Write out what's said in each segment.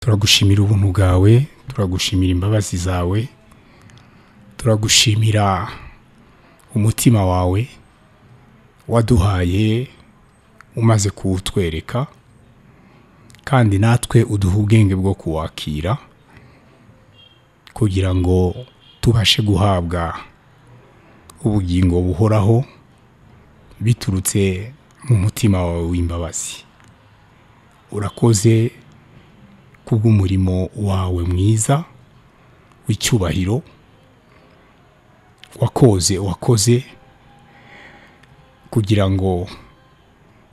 Turagushimira ubuntu bwawe, turagushimira imbabazi zawe, turagushimira umutima wawe waduhaye umaze kuwutwereka, kandi natwe uduha ubwenge bwo kuwakira kugira ngo tubashe guhabwa ubugingo buhoraho biturutse mu mutima wawe w'imbabazi. Urakoze kubw'umurimo wawe mwiza w'icyubahiro wakoze kugira ngo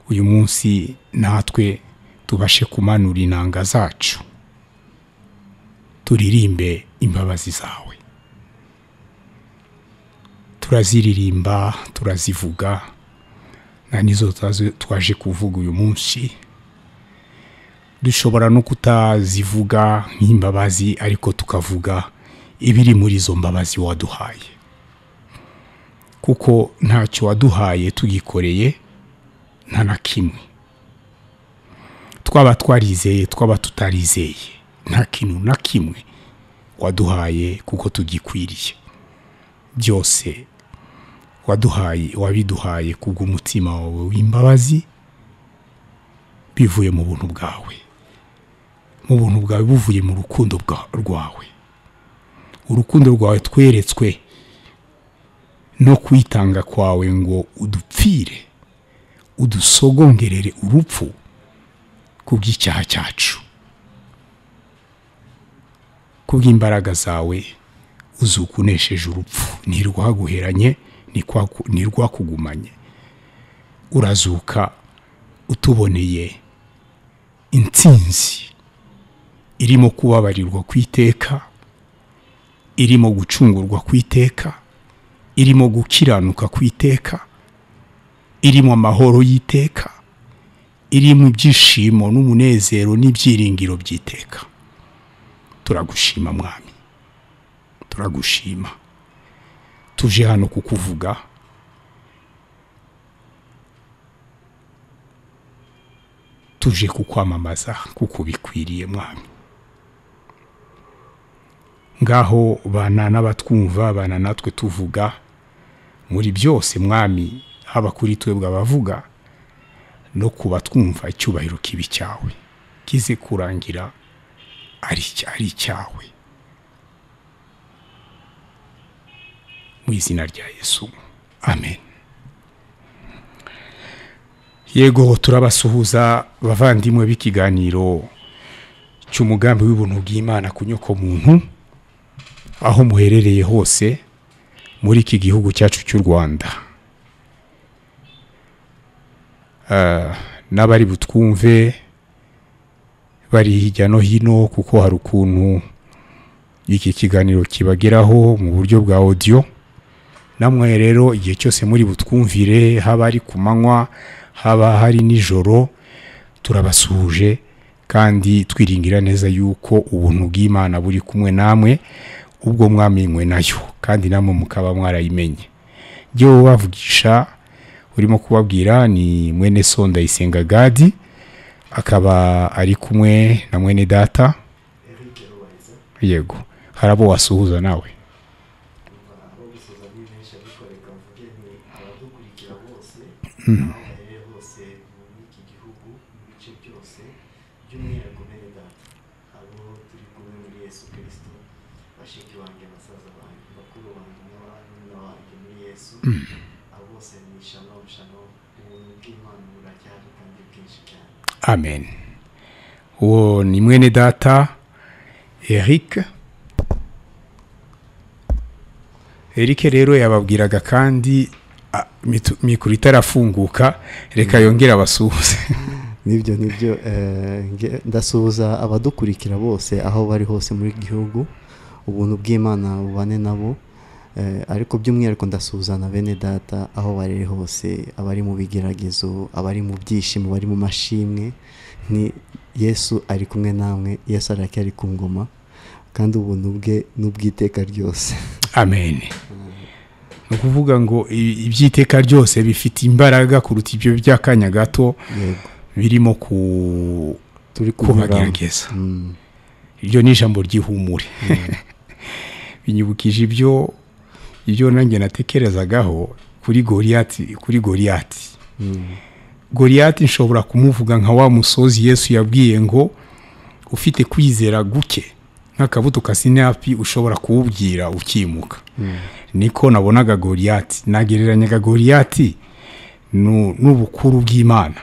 uyu munsi natwe tubashe kumanura inanga zacu turirimbe imbabazi zawe. Turaziririmba, turazivuga, na nizo twaje kuvuga uyu munsi. Dushobora no kutazivuga nk'imbabazi, ariko tukavuga ibiri muri izo mbabazi waduhaye, kuko ntacyo waduhaye tugikoreye, nta na kimwe. Twaba twarizeye, twaba tutarizeye, nta kintu na kimwe waduhaye kuko tugikwiriye. Byose waduhaye, wabiduhaye kubw'umutima wawe w'imbabazi, bivuye mu buntu bwawe, mu buntu bwawe buvuye mu rukundo rwawe. Urukundo rwawe tweretswe no kwitanga kwawe ngo udupfire, udusogongerere urupfu kubw'icyaha cyacu. Kubw'imbaraga zawe uzukunesheje urupfu, ntirwaguheranye, ntirwakugumanye. Urazuka utuboneye intsinzi irimo kubabarirwa kwiteka, irimo gucungurwa kwiteka, irimo gukiranuka kwiteka, irimo amahoro y'iteka, irimo ibyishimo n'umunezero n'ibyiringiro by'iteka. Turagushima Mwami, turagushima. Tuje hano kukuvuga, tuje kukwamamaza kuko bikwiriye Mwami. Ngaho bana n'abatwumva, bana natwe tuvuga muri byose Mwami, haba kuri twebwe abavuga no kubatwumva, icyubahiro kibi cyawe kize kurangira ari cyawe. Mu izina rya Yesu, amen. Yego, turabasuhuza bavandimwe b'ikiganiro cy'umugambi w'ubuntu bw'Imana ku nyoko muntu, aho muherereye hose muri iki gihugu cyacu cy'u Rwanda. N'abari butwumve bari hirya no hino, kuko hari ukuntu iki kiganiro kibageraho mu buryo bwa audio. Namwe rero igihe cyose muri butwumvire, haba ari ku manywa, haba hari nijoro, turabasuhuje kandi twiringira neza yuko ubuntu bw'Imana buri kumwe namwe, ubwo mwamenywe nayo kandi namwe mukaba mwarayimenye. Jyewe ubavugisha urimo kubabwira ni mwene so Ndayisenga Gadi, akaba ari kumwe na mwene data Yego, hari abo wasuhuza nawe? Amen. Uwo ni mwene data Eric. Eric rero yababwiraga kandi mikoro itarafunguka, reka yongera abasuhuze. Nibyo ndasuhuza abadukurikira bose aho bari hose muri gihugu, ubuntu bw'Imana bubane nabo, ariko by'umwihariko ndasuhuza na bene data aho bari hose, abari mu bigeragezo, abari mu byishimo, bari mu mashimwe. Ni Yesu ari kumwe namwe, Yesu aracyari ku ngoma, kandi ubuntu bwe n'ubwiteka ryose. Amen. Ni ukuvuga ngo ibyiteka ryose bifite imbaraga kuruta ibyo by'akanya gato birimo kubagerageza. Iryo ni ijambo ry'ihumure. Binyibukije ibyo nanjye natekerezagaho kuri Goliyati. Goliyati nshobora kumuvuga nka wa musozi Yesu yabwiye ngo ufite kwizera guke nk'akabuto ka sinapi ushobora kuwubwira ukimuka. Niko nabonaga Goliyati, nagereranyaga Goliyati n'ubukuru bw'Imana.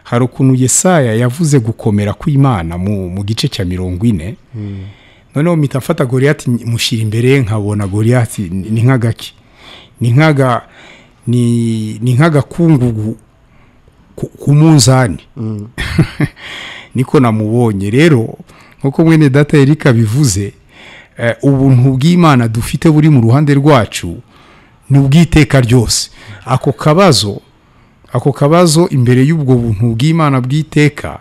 Hari ukuntu Yesaya yavuze gukomera kw'Imana mu gice cya 40. Noneho mpita mfata Goliyati mushyira imbere, nkabona Goliyati ni nk'agaki, ni nk'agakungugu ku munzani. Niko namubonye. Rero nkuko mwene data Erika bivuze, ubuntu bw'Imana dufite buri mu ruhande rwacu ni ubw'iteka ryose. Ako kabazo imbere y'ubwo buntu bw'Imana bw'iteka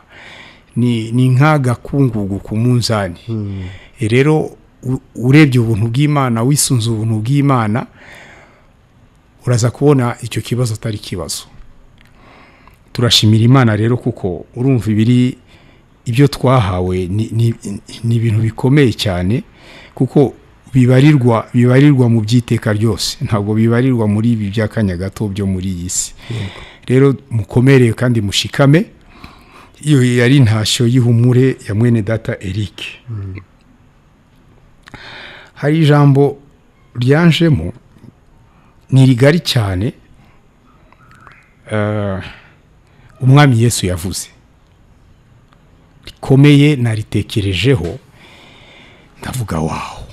ni nk'agakungugu ku munzani. Rero urebye ubuntu bw'Imana, wisunze ubuntu bw'Imana, uraza kubona icyo kibazo atari kibazo. Turashimira Imana rero kuko urumva ibiri ibyo twahawe ni ibintu bikomeye cyane, kuko bibarirwa mu byiteka ryose, ntabwo bibarirwa muri ibi by'akanya gato byo muri iyi si. Rero mukomere kandi mushikame. Iyo yari intashyo y'ihumure ya mwene data Eric. Hari ijambo ryanjemo ni rigari cyane, umwami Yesu yavuze rikomeye, naritekerejeho ndavuga waho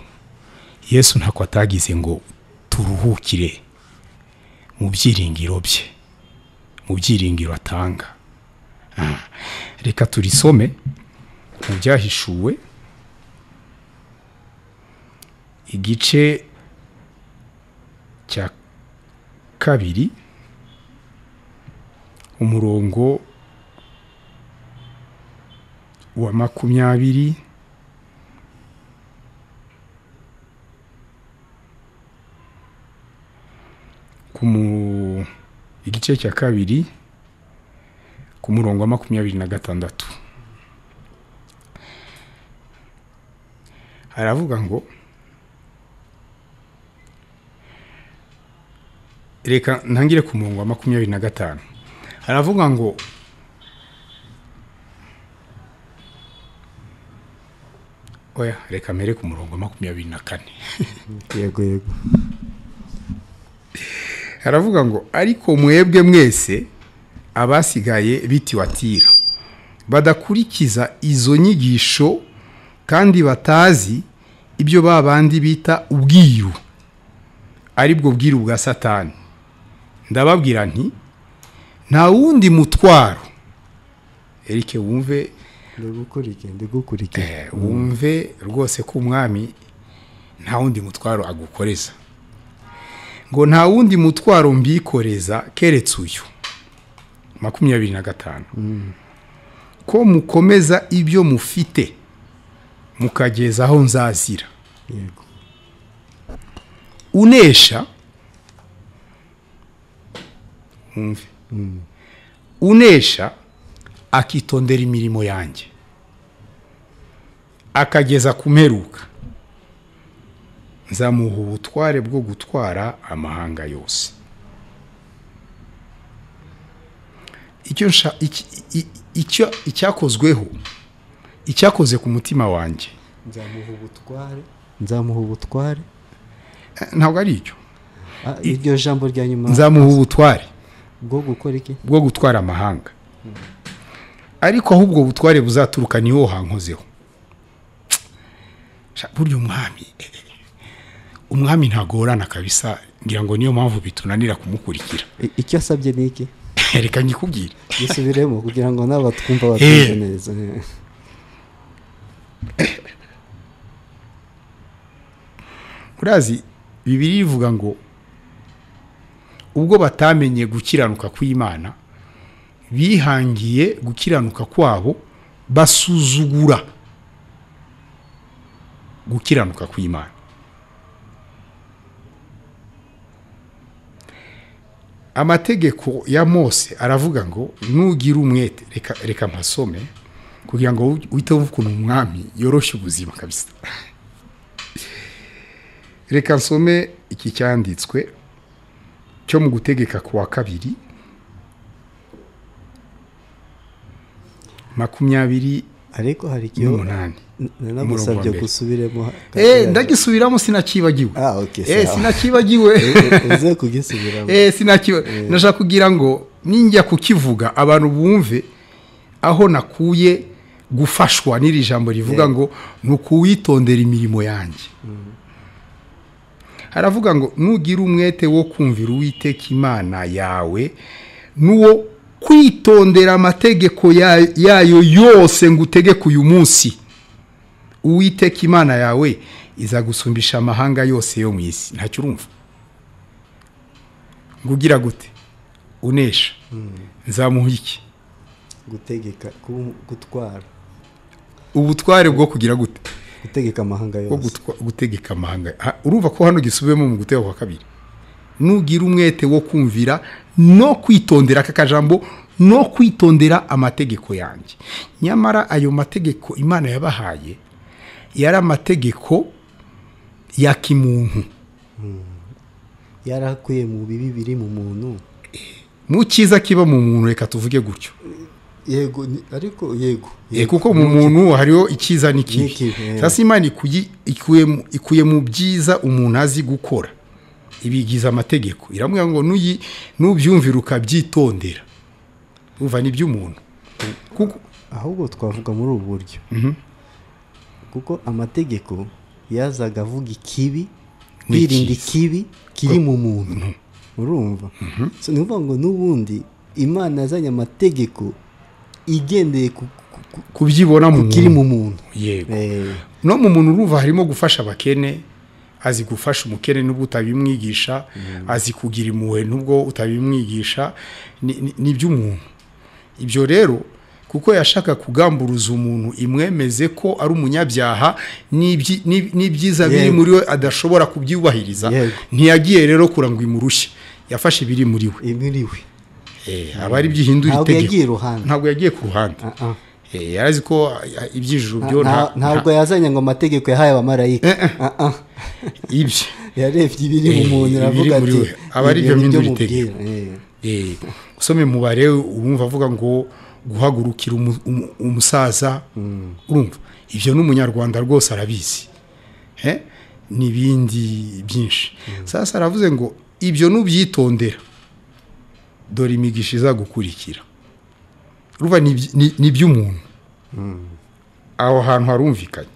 Yesu ntako atagize ngo turuhukire mu byiringiro bye, mu byiringiro atanga. Reka turisome mu byahishuwe igice cya 2 umurongo wa 20 igice cya 2 ku murongo wa 26. Haravuga ngo, reka ntangire ku murongo wa 25. Haravuga ngo oya, reka mere ku murongo wa 24. Yego. Haravuga ngo ariko mwebwe mwese abasigaye bitiwatira badakurikiza izo nyigisho kandi batazi ibyo babandi bita ubwiru, aribwo bwiru bwa Satani, ndababwira nti nta wundi mutwaro. Eric wumve, ndigukurike, wumve rwose ko umwami nta wundi mutwaro agukoreza. Ngo nta wundi mutwaro mbikoreza keretse uyu. 25. Ko mukomeza ibyo mufite mukageza aho nzazira. Yego. Unesha, umve, unesha akitondera imirimo yanjye akageza kumperuka, nzamuha ubutware bwo gutwara amahanga yose. Icyo icyakozweho, icyakoze ku mutima wanjye, nzamuha ubutware. Ntabwo ari icyo, iryo jambo rya nyuma, nzamuha ubutware bwo gukora iki? Bwo gutwara amahanga. Ariko ahubwo butware buzaturuka niho hankozeho. Buryo umwami ntagorana kabisa, ngira ngo niyo mpamvu bitunanira kumukurikira. Icyo asabye ni iki? Reka nyikubwire, gisubiremo kugira ngo n'abatwumva batumve neza. Urazi Bibiliya ivuga ngo ubwo batamenye gukiranuka kw'Imana, bihangiye gukiranuka kwabo, basuzugura gukiranuka kw'Imana. Amategeko ya Mose aravuga ngo nugira umwete, reka mpasome. Kugira ngo uhite wumva ukuntu umwami yoroshya ubuzima kabisa. Reka nsome iki cyanditswe cyo mu gutegeka kwa kabiri 28. Ariko hari ikiyo nagusabye gusubiremo. Ndagisubiramo sinakibagiwe. Sinakibagiwe. Uze kugisubiramo. Sinakibagiwe. Nashaka kugira ngo ninjya kukivuga abantu bumve aho nakuye gufashwa n'iri jambo rivuga ngo nukuwitondera imirimo yanjye. Haravuga ngo nugira umwete wo kumvira Uwiteka Imana yawe nuwo kwitondera amategeko yayo yose ngutegeka uyu munsi, Uwiteka Imana yawe izagusumbisha amahanga yose yo mu isi. Ntacyo urumva? Ngugira gute? Unesha. Nzamuha iki? Gutegeka, gutwara. Ubutware bwo kugira gute? Gutegeka amahanga yose. Gutegeka amahanga. Urumva ko hano gisubiyemo mu gutega kwa kabiri. Nugira umwete wo kumvira no kwitondera aka kajambo no kwitondera amategeko yanjye. Nyamara ayo mategeko Imana yabahaye yari amategeko ya kimuntu. Yarakuye mu bibi biri mu muntu. Mu cyiza kiba mu muntu, reka tuvuge gutyo. Yego, ariko yego. Kuko mu muntu hariho icyiza n'ikibi. Sasa Imana ikuye mu byiza umuntu azi gukora, ibigiza amategeko. Iramubwira ngo nubyumvira ukabyitondera. Uva ni by'umuntu. Kuko ahubwo twavuga muri ubu buryo. Kuko amategeko yazaga avuga ikibi, kwirinda ikibi kiri mu muntu. Urumva? So ni ngo nubundi Imana yazanye amategeko igendeye kubyibona mu kiri mu muntu. Yego. No mu muntu urumva harimo gufasha abakene, azi gufasha umukene nubwo utabimwigisha, azi kugira impuhwe nubwo utabimwigisha, ni by'umuntu. Ibyo rero kuko yashaka kugamburuza umuntu imwemeze ko ari umunyabyaha n'ibyiza biri muri we adashobora kubyubahiriza, ntiyagiye rero kurangwa imurushye, yafashe ibiri muri we. Aba ari byihindura itegeko. Ntabwo yagiye ku ruhande. Yarazi ko ibyijuru byo ntabwo yazanye ngo amategeko yahaye abamarayika. Ibyo yarebye ibiri mu muntu aravuga ati aba ari byo mpindura itegeko. Usome mubare urumva avuga ngo guhagurukira umusaza, urumva ibyo n'umunyarwanda rwose arabizi. N'ibindi byinshi. Sasa aravuze ngo ibyo nubyitondera dore imigisha izagukurikira. Urumva ni by'umuntu. Aho hantu harumvikanye.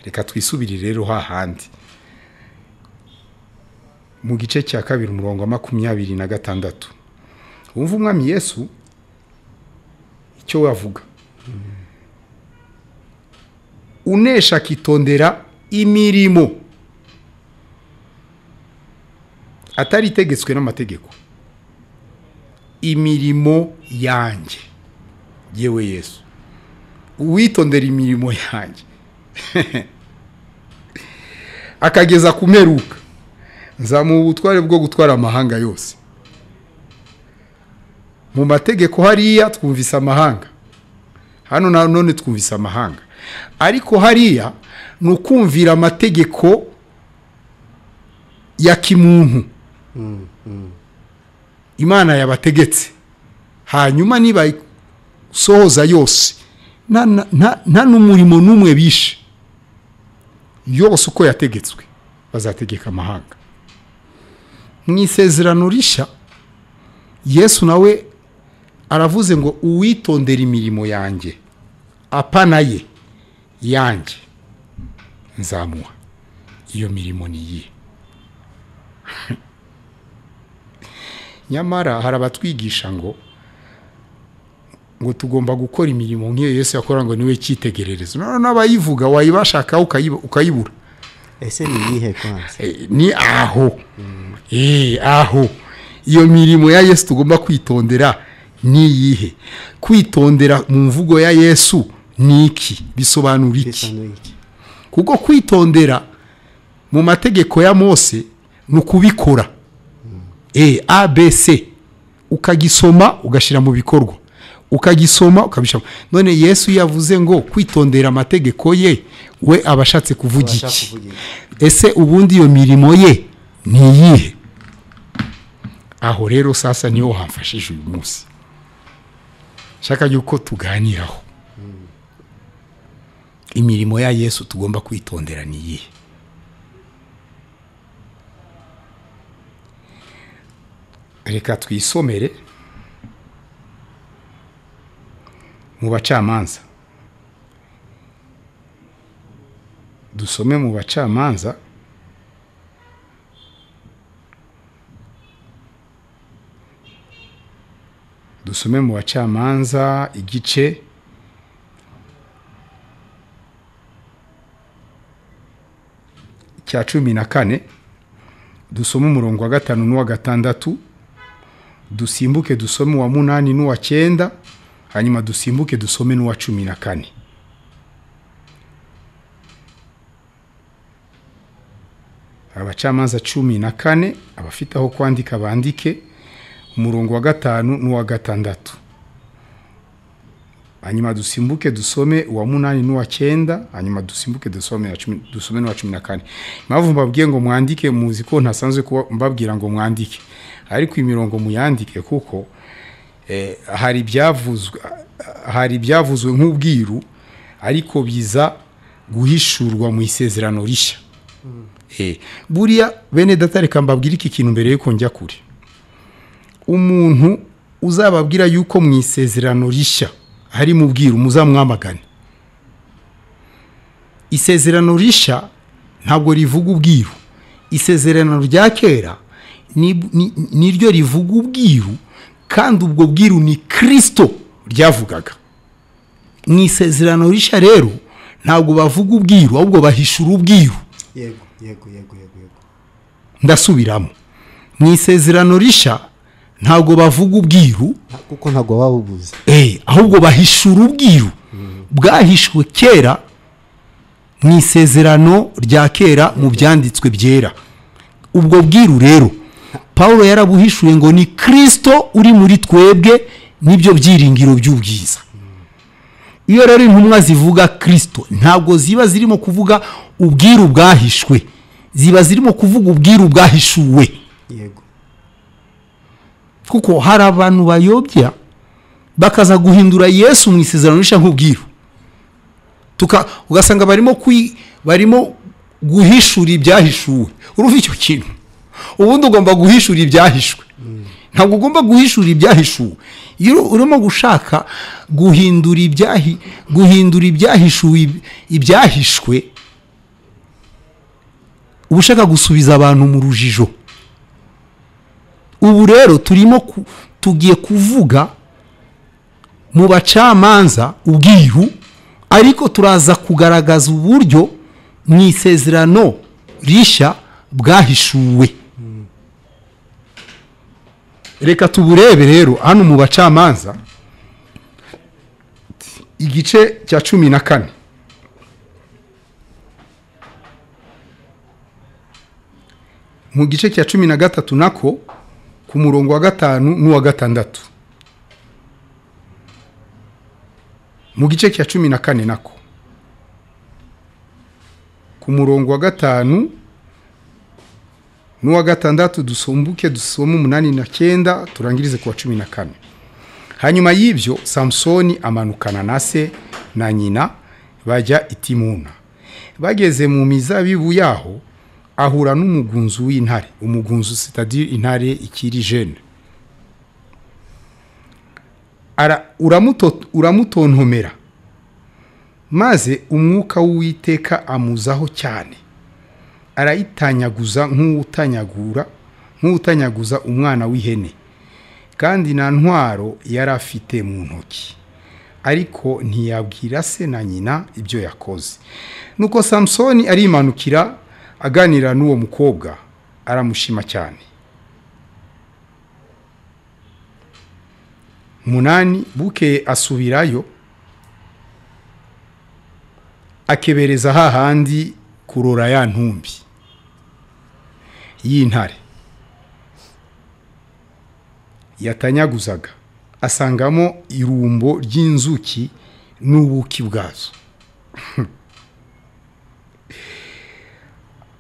Reka twisubirire rero hahandi mu gice cya 2 umurongo wa 26. Wumva umwami Yesu icyo wavuga. Unesha akitondera imirimo atari itegetswe n'amategeko, imirimo yanjye yewe Yesu, uwitondera imirimo yanjye akageza kumeruka, nzamuha ubutware bwo gutwara amahanga yose. Mu mategeko hariya twumvise amahanga, hano none twumvise amahanga, ariko hariya ni ukumvira amategeko ya kimuntu Imana yabategetse, hanyuma niba sohoza yose nta n'umurimo n'umwe bishe, yose uko yategetswe bazategeka amahanga. Mu isezerano rishya Yesu nawe aravuze ngo uwitondera imirimo yanjye apana ye yanjye nzamuha. Iyo mirimo ni iyihe? Nyamara hari abatwigisha ngo tugomba gukora imirimo nk'iyo Yesu yakora ngo niwe cyitegererezo. None n'abayivuga wayibashaka ukayibura. Ese ni iyihe kwanza? Ni aho. Aho iyo mirimo ya Yesu tugomba kwitondera ni iyihe? Kwitondera mu mvugo ya Yesu ni iki? Bisobanura iki? Kuko kwitondera mu mategeko ya Mose ni ukubikora. A B C ukagisoma ugashira mu bikorwa. Ukagisoma ukabishaka. None Yesu yavuze ngo kwitondera amategeko ye, we abashatse kuvuga iki? Ese ubundi iyo mirimo ye ni iyihe? Aho rero sasa niho hamfashije uyu munsi, shaka yuko tuganiraho. Imirimo ya Yesu tugomba kwitondera ni iyihe? Reka twisomere mu bacamanza. Dusome mu bacamanza igice cya 14, dusome umurongo wa 5 n'uwa 6, dusimbuke dusome uwa 8 n'uwa 9, hanyuma dusimbuke dusome n'uwa 14. Abacamanza 14, abafite aho kwandika bandike, umurongo wa 5 n'uwa 6. Hanyuma dusimbuke dusome uwa 8 n'uwa 9, hanyuma dusimbuke dusome n'uwa 14. Impamvu mbabwiye ngo mwandike, muzi ko ntasanzwe kuba mbabwira ngo mwandike, ariko imirongo muyandike kuko hari ibyavuzwe nk'ubwiru ariko biza guhishurwa mu isezerano rishya. Buriya bene data, reka mbabwire iki kintu mbere yuko njya kure. Umuntu uzababwira yuko mu isezerano rishya hari mu bwiru, muzamwamagane. Isezerano rishya ntabwo rivuga ubwiru. Isezerano rya kera niryo rivuga ubwiru, kandi ubwo bwiru ni Kristo ryavugaga. Mu isezerano rishya rero ntabwo bavuga ubwiru, ahubwo bahishura ubwiru. Yego yego yego yego. Ndasubiramo. Mu isezerano rishya ntabwo bavuga ubwiru kuko ntabwo babubuze. Ahubwo bahishura ubwiru bwahishwe kera mu isezerano rya kera mu byanditswe byera. Ubwo bwiru rero Paulo yarabuhishuye ngo ni Kristo uri muri twebwe, nibyo byiringiro by'ubwiza. Iyo rero intumwa zivuga Kristo, ntabwo ziba zirimo kuvuga ubwiru bwahishwe, ziba zirimo kuvuga ubwiru bwahishuwe. Yego. Kuko hari abantu bayobya bakaza guhindura Yesu mu isezerano rishya nk'ubwiru. Ugasanga barimo guhishura ibyahishuwe. Urumva icyo kintu? Ubundi ugomba guhishura ibyahishwe, ntabwo ugomba guhishura ibyahishuwe. Iyo urimo gushaka guhindura ibyahishuwe ibyahishwe, uba ushaka gusubiza abantu mu rujijo. Ubu rero turimo tugiye kuvuga mu bacamanza ubwiru, ariko turaza kugaragaza uburyo mu isezerano rishya bwahishuwe. Reka tuburebe rero hano mu bacamanza igice cya 14. Mu gice cya 13 nako ku murongo wa 5 n'uwa 6. Mu gice cya 14 nako ku murongo wa 5 n'uwa 6, dusombuke dusome 8 na 9, turangirize ku wa 14. Hanyuma y'ibyo Samsoni amanukana na se na nyina bajya i Timuna. Bageze mu mizabibu yaho ahura n'umugunzu w'intare. Umugunzu c'est-à-dire intare ikiri jeune. Uramutontomera, maze umwuka w'Uwiteka amuzaho cyane, arayitanyaguza nk'utanyaguza umwana w'ihene, kandi nta ntwaro yari afite mu ntoki. Ariko ntiyabwira se na nyina ibyo yakoze. Nuko Samsoni arimanukira aganira n'uwo mukobwa, aramushima cyane. 8 bukeye asubirayo akebereza hahandi kurora ya ntumbi y'intare yatanyaguzaga, asangamo irumbo ry'inzuki n'ubuki bwazo.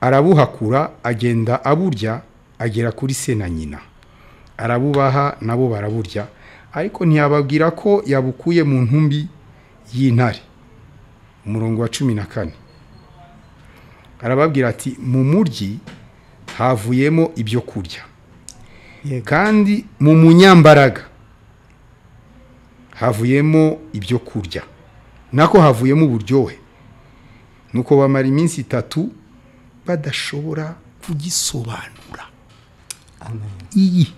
Arabuhakura agenda aburya, agera kuri se na nyina, arabubaha nabo baraburya, ariko ntiyababwira ko yabukuye mu ntumbi y'intare. Umurongo wa 14 arababwira ati mu muryi havuyemo ibyo kurya, kandi mu munyambaraga havuyemo ibyo kurya, nako havuyemo uburyohe. Nuko bamara iminsi 3 badashobora kugisobanura. Amen. Iyi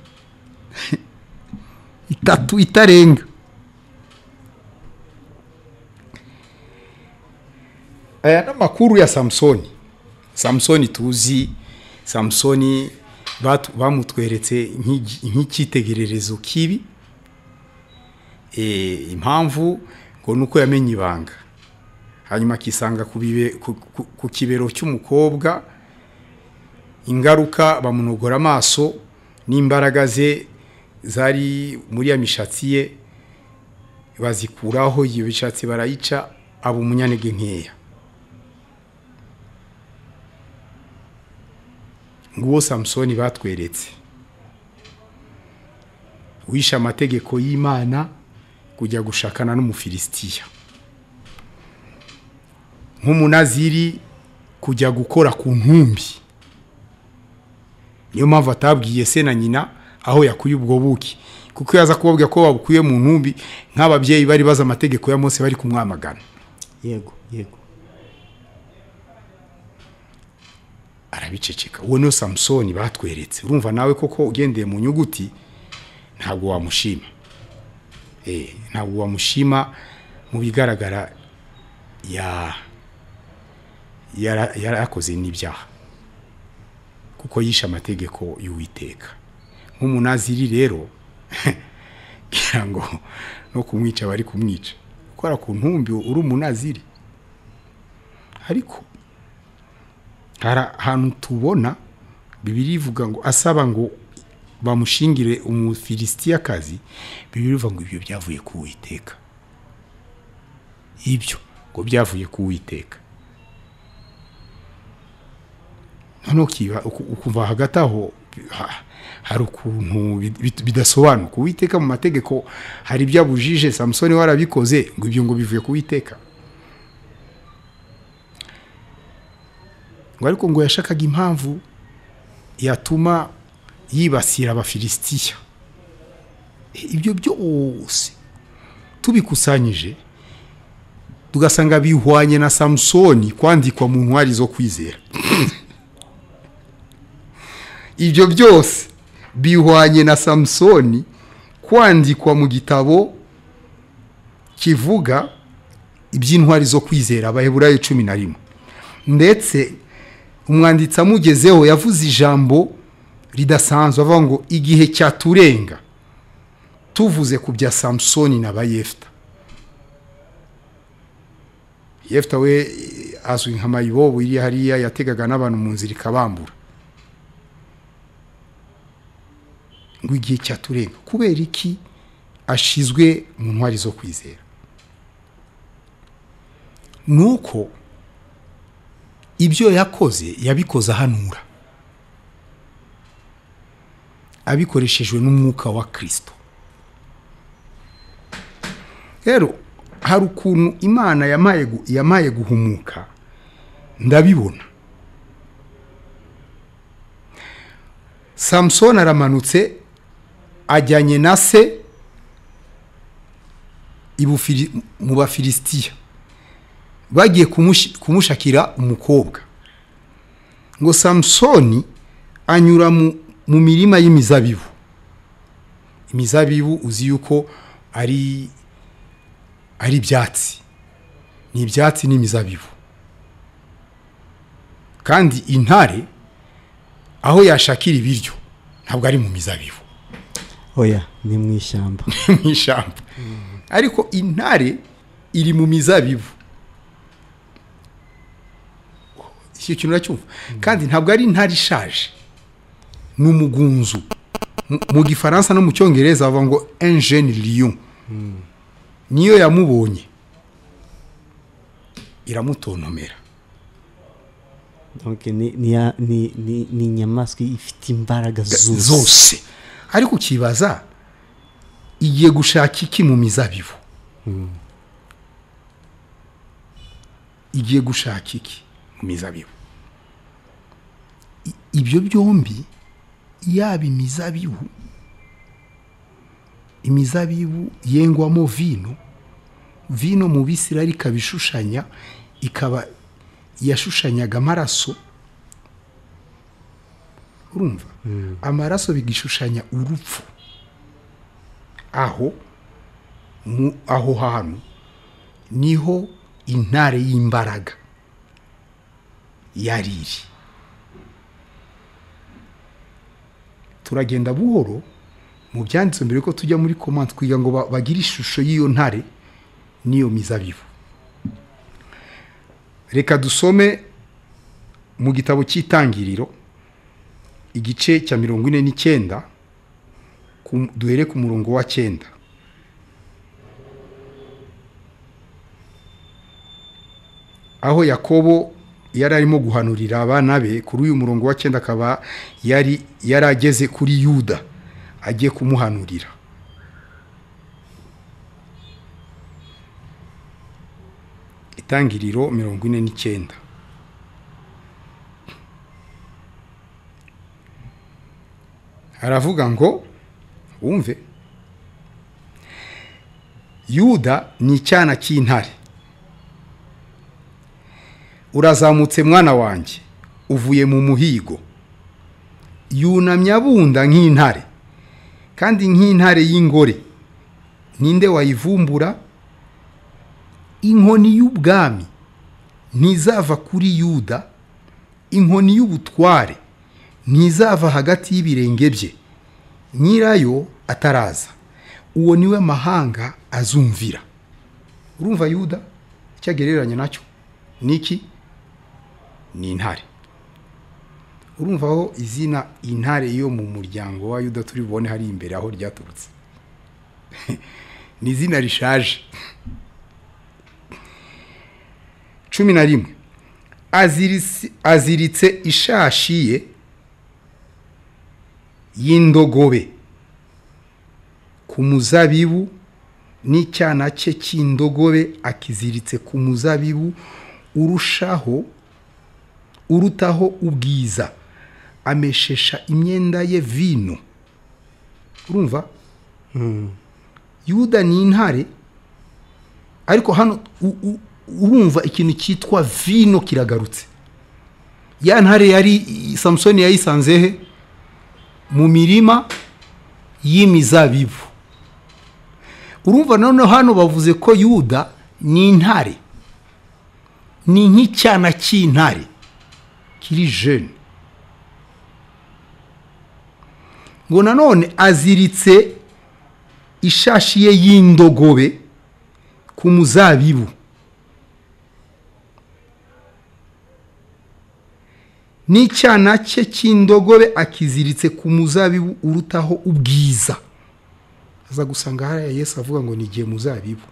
3 itarenga. Aya n'amakuru ya Samsoni. Samsoni tuzi, Samsoni bamutweretse nk'icyitegererezo kibi. Impamvu ngo nuko yamenye ibanga, hanyuma akisanga ku kibero cy'umukobwa, ingaruka bamunogora amaso n'imbaraga ze zari muri ya mishatsi ye bazikuraho, iyo mishatsi barayica, aba umunyantege nkeya. Nguwo Samsoni batweretse, wishe amategeko y'Imana kujya gushakana n'Umufilisitiya, nk'umunaziri kujya gukora ku ntumbi. Niyo mpamvu atabwiye se na nyina aho yakuye ubwo buki, kuko yaza kubabwira ko babukuye mu ntumbi, nk'ababyeyi bari bazi amategeko ya Mose bari kumwamagana. Yego yego, arabiceceka. Uwo niyo Samsoni batweretse. Urumva nawe koko ugendeye mu nyuguti ntabwo wamushima. Ntabwo wamushima mu bigaragara yarakoze n'ibyaha, kuko yishe amategeko y'Uwiteka. Nk'umunaziri rero kugira ngo no kumwica bari kumwica, gukora ku ntumbi uri umunaziri. Ariko hari ahantu tubona Bibiliya ivuga ngo asaba ngo bamushingire Umufilisitiyakazi, Bibiliya ivuga ngo ibyo byavuye ku Uwiteka. Ibyo ngo byavuye ku Uwiteka. Noneho ukumva hagati aho hari ukuntu bidasobanuka. Uwiteka mu mategeko hari ibyo abujije, Samsoni warabikoze, ngo ibyo ngo bivuye ku Uwiteka. Ngo ariko ngo yashakaga impamvu yatuma yibasira Abafilisitiya. Ibyo byose tubikusanyije tugasanga bihwanye na Samsoni kwandikwa mu ntwari zo kwizera. Ibyo byose bihwanye na Samsoni kwandikwa mu gitabo kivuga iby'intwari zo kwizera, Abaheburayo 11. Ndetse umwanditsi amugezeho yavuze ijambo ridasanzwe, avuga ngo igihe cyaturenga tuvuze ku bya Samsoni na Yefta. Yefta we azwi nka mayibobo iri hariya yategaga n'abantu mu nzira ikabambura. Ngo igihe cyaturenga kubera iki ashizwe mu ntwari zo kwizera? Nuko ibyo yakoze yabikoze ahanura, abikoreshejwe n'umwuka wa Kristo. Rero hari ukuntu Imana yamaye guhumuka, ndabibona. Samsoni aramanutse ajyanye na se mu Bafilisitiya, bagiye kumushakira umukobwa. Ngo Samsoni anyura mu mirima y'imizabibu. Imizabibu uzi yuko ari ibyatsi, ni ibyatsi n'imizabibu. Kandi intare aho yashakira ibiryo ntabwo ari mu mizabibu, oya, ni mu ishyamba. Mu ishyamba. Ariko intare iri mu mizabibu. Icyo kintu uracyumva? Kandi ntabwo ari intare ishaje, ni umugunzu. Mu gifaransa no mu cyongereza bavuga ngo un jeune lion. Niyo yamubonye iramutontomera. Donc ni ni inyamaswa ifite imbaraga zose. Ariko ukibaza igiye gushaka iki mu mizabibu? Igiye gushaka iki mu mizabibu? Ibyo byombi, yaba imizabibu yengwamo vino, vino mu Bisirayeli ikabishushanya, ikaba yashushanyaga amaraso. Urumva? Amaraso bigishushanya urupfu. Aho aho hantu niho intare y'imbaraga yariri. Turagenda buhoro mu byanditswe mbere ko tujya muri comment kwiga ngo bagire ishusho y'iyo ntare niyo mizabibu. Reka dusome mu gitabo cy'Itangiriro igice cya 49, duhere ku murongo wa 9. Aho Yakobo yari arimo guhanurira abana be, kuri uyu murongo wa 9 akaba yari yarageze kuri Yuda agiye kumuhanurira. Itangiriro 49. Aravuga ngo wumve, Yuda ni icyana cy'intare, urazamutse mwana wanjye uvuye mu muhigo, yunamye abunda nk'intare, kandi nk'intare y'ingore ninde wayivumbura? Inkoni y'ubwami ntizava kuri Yuda, inkoni y'ubutware ntizava hagati y'ibirenge bye, nyirayo ataraza, uwo niwe mahanga azumvira. Urumva Yuda icyagereranya nacyo niki? Ni intare. Urumva aho izina intare yo mu muryango wa Yuda turi bubone hari imbere aho ryaturutse. Ni izina rishaje. 11. Aziritse ishashi ye y'indogobe ku muzabibu, n'icyana cye cy'indogobe akiziritse ku muzabibu urushaho urutaho ubwiza, ameshesha imyenda ye vino. Urumva? Yuda ni intare, ariko hano urumva ikintu cyitwa vino kiragarutse. Ya ntare yari Samsoni yayisanze he? Mu mirima y'imizabibu. Urumva none hano bavuze ko Yuda ni intare, ni nk'icyana cy'intare kiri jeune. Ngo nanone aziritse ishashi ye y'indogobe ku muzabibu, n'icyana cye cy'indogobe akiziritse ku muzabibu urutaho ubwiza. Aza gusanga hariya Yesu avuga ngo ni igihe muzabibu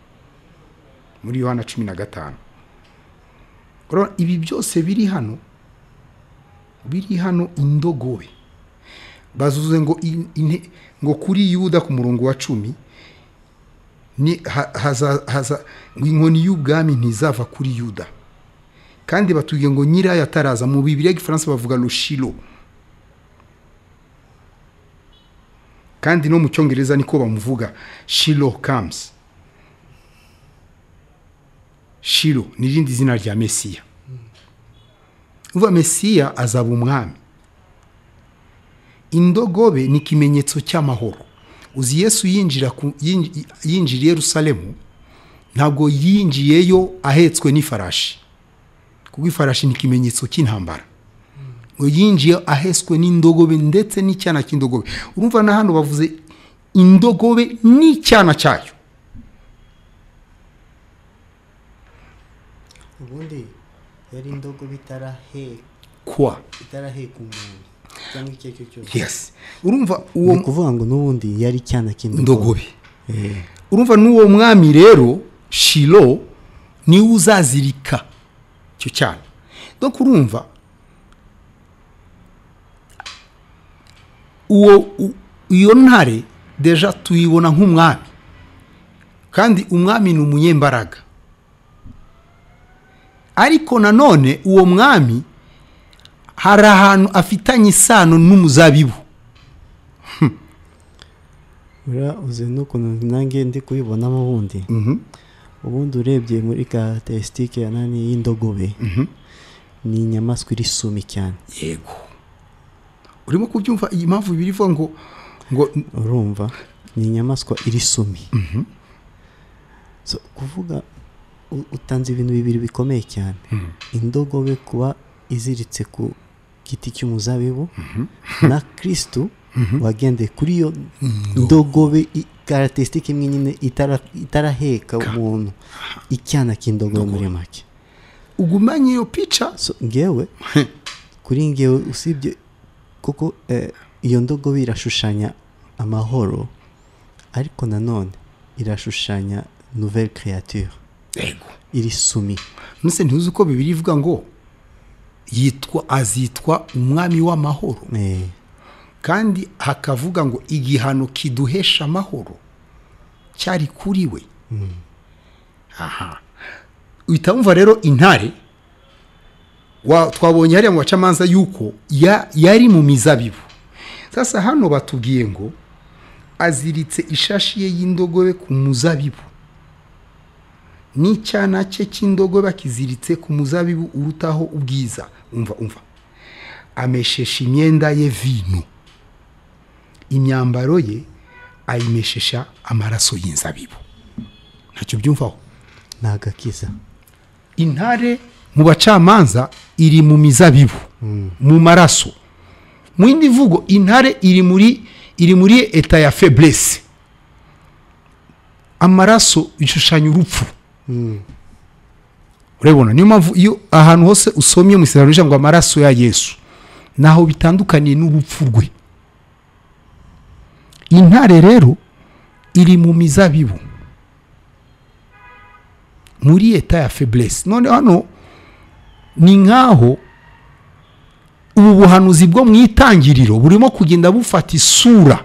muri Yohana 15. Ibi byose biri hano, biri hano indogobe. Bazuze ngo ngo kuri Yuda ku murongo wa 10 ni haza ngo inkoni y'ubwami ntizava kuri Yuda. Kandi batuye ngo nyirayo ataraza. Mu Bibiliya y'Igifaransa bavuga le Shilo, kandi no mu Cyongereza niko bamuvuga, Shilo comes. Shilo ni irindi zina rya Mesiya. Uva Mesiya azaba umwami. Indogobe ni ikimenyetso cy'amahoro. Uzi Yesu yinjira yinjiriye Yerusalemu, ntabwo yinjiyeyo ahetswe n'ifarashi, kuko ifarashi ni ikimenyetso cy'intambara. Ngo yinjiye ahetswe n'indogobe ndetse n'icyana cy'indogobe. Urumva na hano bavuze indogobe n'icyana cyayo. Ubundi yari indogobe itaraheka umuntu. Yes, urumva uwo ni kuvuga ngo n'ubundi yari icyana cy'indogobe. Urumva n'uwo mwami rero Shilo niwe uzazirika icyo cyana. Donc urumva uwo iyo ntare deja tuyibona nk'umwami, kandi umwami ni umunyembaraga. Ariko nanone uwo mwami hari ahantu afitanye isano n'umuzabibu. Ura uzi n'ukuntu nanjye ndi kubibonamo ubundi. Ubundi urebye muri caractéristique ya nani y'indogobe, ni inyamaswa iri sumi cyane. Yego, urimo kubyumva iyi mpamvu birivuga ngo urumva ni inyamaswa iri sumi. So kuvuga utanze ibintu bibiri bikomeye cyane. Indogobe kuba iziritse ku giti cy'umuzabibu, na Kristo wagendeye kuri iyo ndogobe, caractéristique imwe nyine itaraheka umuntu, icyana cy'indogobe muri make. Ugumanye iyo picha. So ngewe kuri ngewe usibye koko iyo ndogobe irashushanya amahoro, ariko nanone irashushanya nouvelle créature. Yego, iri sumi. Nuse ntuzi uko Bibiliya ivuga ngo yitwa azitwa umwami w'amahoro. Kandi hakavuga ngo igihano kiduhesha amahoro cyari kuri we. Aha uhita rero intare twabonye hariya mu bacamanza yuko yari mu mizabibu. Sasa hano batubwiye ngo aziritse ishashi ye y'indogobe ku muzabibu, n'icyana cye cy'indogobe akiziritse ku muzabibu urutaho ubwiza. Umva ameshesha imyenda ye vino, imyambaro ye ayimeshesha amaraso y'inzabibu. Ntacyo byumvaho, nagakiza. Intare mu bacamanza iri mu mizabibu, mu maraso. Mu yindi mvugo intare iri muri eta ya faiblesse. Amaraso ishushanya urupfu. Urabona niyo mpamvu iyo ahantu hose usomye mu Isezerano ngo amaraso ya Yesu naho bitandukaniye n'urupfu rwe. Intare rero iri mu mizabibu, muri eta ya faiblesse. None hano ni nkaho ubu buhanuzi bwo mu itangiriro burimo kugenda bufata isura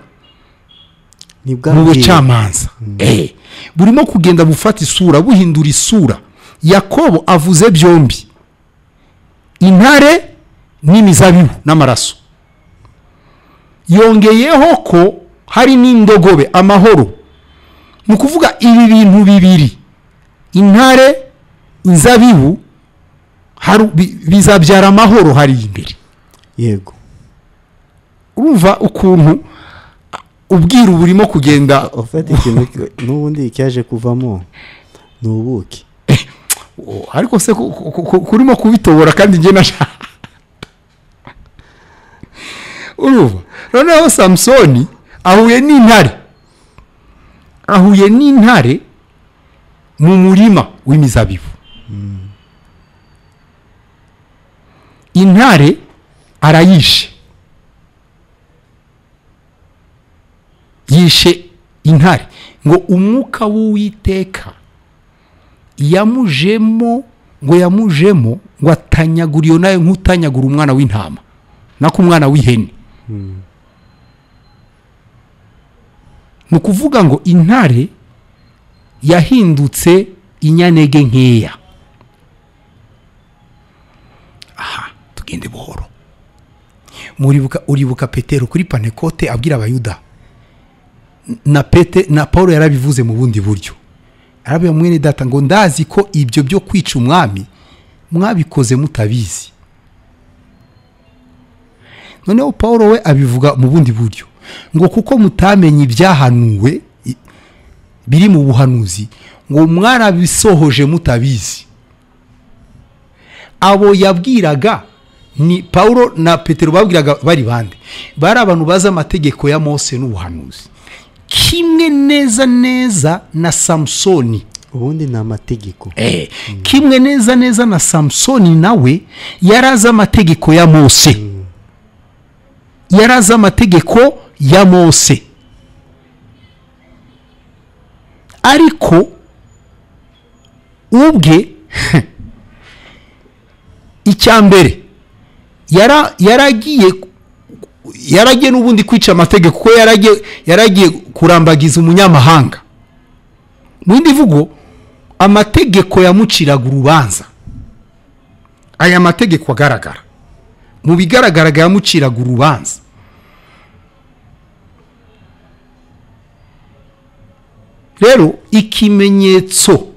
mu bucamanza. Burimo kugenda bufata isura, buhindura isura. Yakobo avuze byombi, intare n'imizabibu n'amaraso. Yongeyeho ko hari n'indogobe, amahoro. Mu kuvuga ibi bintu bibiri, intare, inzabibu, bizabyara amahoro hari imbere. Yego, urumva ukuntu ubwiru burimo kugenda. Ufite ikintu n'ubundi cyaje kuvamo ni ubuki. Ariko se kurimo kubitobora kandi nge nasha. Urumva noneho Samsoni ahuye n'intare, ahuye n'intare mu murima w'imizabibu. Intare arayishe, yishe intare. Ngo umwuka w'Uwiteka yamujemo, ngo yamujemo ngo atanyagura iyo nayo nk'utanyagura umwana w'intama nako umwana w'ihene. Ni ukuvuga ngo intare yahindutse inyanege nkeya. Aha tugende buhoro. Muribuka, uribuka Petero kuri Pentekote abwira abayuda, na na Paulo yarabivuze mu bundi buryo. Arabya mwene data ngo ndazi ko ibyo byo kwica umwami mwabikoze mutabizi. Noneho Paulo we abivuga mu bundi buryo ngo kuko mutamenye ibyahanuwe biri mu buhanuzi, ngo mwarabisohoje mutabizi. Abo yabwiraga ni Paulo na Petero babwiraga bari bande? Bari abantu bazi amategeko ya Mose n'ubuhanuzi. Kimwe neza neza na Samsoni. Ubundi ni amategeko. Kimwe neza neza na Samsoni nawe yaraza amategeko ya Mose. Yarazi amategeko ya Mose, ariko ubwe icya mbere yaragiye n'ubundi kwica amategeko, kuko yaragiye kurambagiza umunyamahanga. Mu yindi mvugo, amategeko yamuciraga urubanza. Aya mategeko agaragara mu bigaragaraga yamuciraga urubanza. Rero ikimenyetso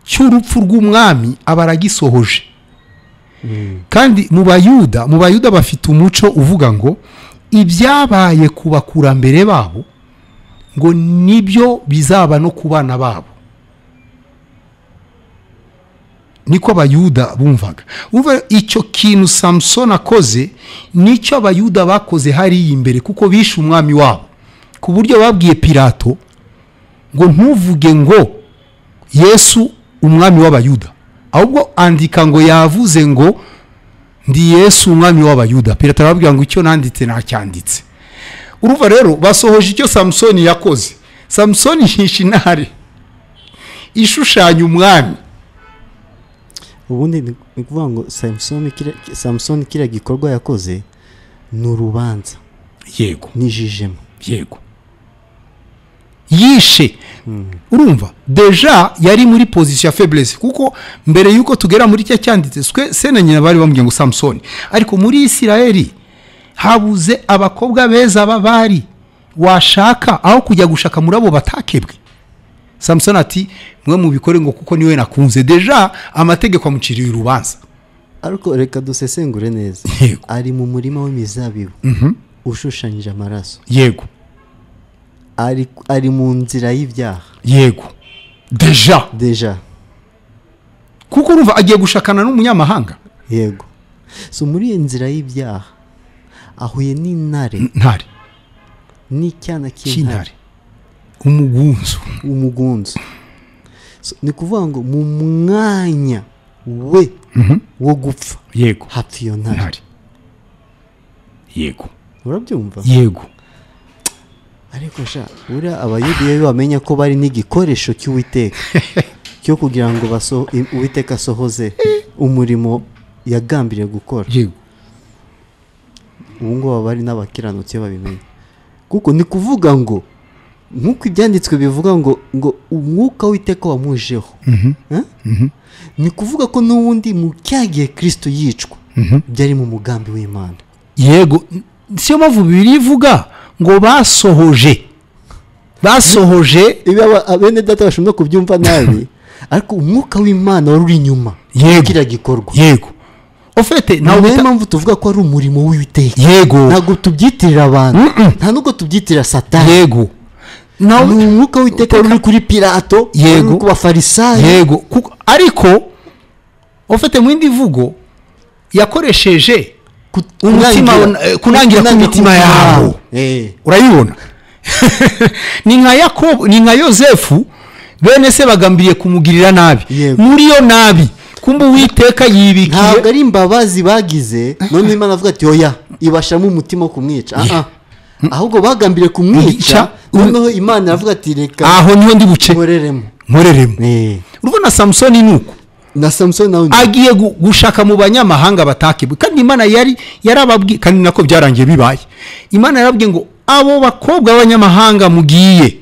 cy'urupfu rw'umwami aba aragisohoje. Kandi mu Bayuda bafite umuco uvuga ngo ibyabaye ku bakurambere babo ngo nibyo bizaba no ku bana babo. Niko Abayuda bumvaga. Umva icyo kintu Samson akoze nicyo Abayuda bakoze hariya imbere, kuko bishe umwami wabo, ku buryo babwiye Pilato ngo ntuvuge ngo Yesu umwami w'Abayuda, ahubwo andika ngo yavuze ngo ndi Yesu umwami w'Abayuda. Pilato arababwira ngo icyo nanditse nacyanditse. Urumva rero basohoje icyo Samson yakoze. Samson yishe intare ishushanya umwami. Ubundi ni ukuvuga ngo Samson kiriya gikorwa yakoze ni urubanza. Yego. Nijijemo. Yego. Yishe. Urumva deja yari muri position ya faiblesse, kuko mbere yuko tugera muri cya cyanditse se na nyina bari bamubwiye ngo Samson, ariko muri Isirayeli habuze abakobwa beza babari washaka aho kujya gushaka muri abo batakebwe. Samson ati mwe mubikore ngo kuko niwe nakunze. Deja amategeko amuciriye urubanza. Ariko reka dusesengure neza. Ari mu murima w'imizabibu ushushanyije amaraso. Yego. Ari mu nzira y'ibyaha. Yego. Deja kuko urumva agiye gushakana n'umunyamahanga. Yego. So muri iyo nzira y'ibyaha ahuye n'intare. Ntare. N'icyana cy'intare. Umugunzu. So, ni kuvuga ngo mu mwanya we wo gupfa. Yego. Hapfa iyo ntare. Yego. Urabyumva? Yego. Ariko sha uriya Abayuda iyo bamenya ko bari n'igikoresho cy'Uwiteka cyo kugira ngo Uwiteka asohoze umurimo yagambiriye gukora. Yego. Ubu ngubu bari n'abakiranutsi babimenya. Kuko ni kuvuga ngo nk'uko ibyanditswe bivuga ngo umwuka w'Uwiteka wamujeho. Ni kuvuga ko n'ubundi mu cyagiye Kristo yicwa byari mu mugambi w'Imana. Yego. Siyo mpamvu Bibiliya ivuga ngo basohoje bene data bashobora kubyumva nabi, ariko umwuka w'Imana wari uri inyuma kiriya gikorwa. Yego. Ofete nawe mpamvu tuvuga ko ari umurimo w'Uwiteka. Yego. Ntabwo tubyitirira abantu, nta nubwo tubyitirira Satani. Yego. Ni umwuka w'Uwiteka uri kuri Pilato, yego, ku Bafarisayo. Yego. Ariko ofete mu yindi mvugo yakoresheje umutima kunangira ku mitima yabo. Urayibona? Ni nka Yakobo, ni nka Yosefu, bene se bagambiriye kumugirira nabi. Muri yo nabi kumbe Uwiteka yibikiye. Ntabwo ari imbabazi bagize, none Imana avuga ati oya, ibashamo umutima kumwica. Ahubwo bagambiriye kumwica, noneho Imana avuga ati reka aho niho ndi buce nkoreremo. Urabona Samson nuko na Samson nawe agiye gushaka mu banyamahanga batakebwe, kandi Imana yari yarababwiye, kandi nako byarangiye bibaye. Imana yarabwiye ngo abo bakobwa b'abanyamahanga mugiye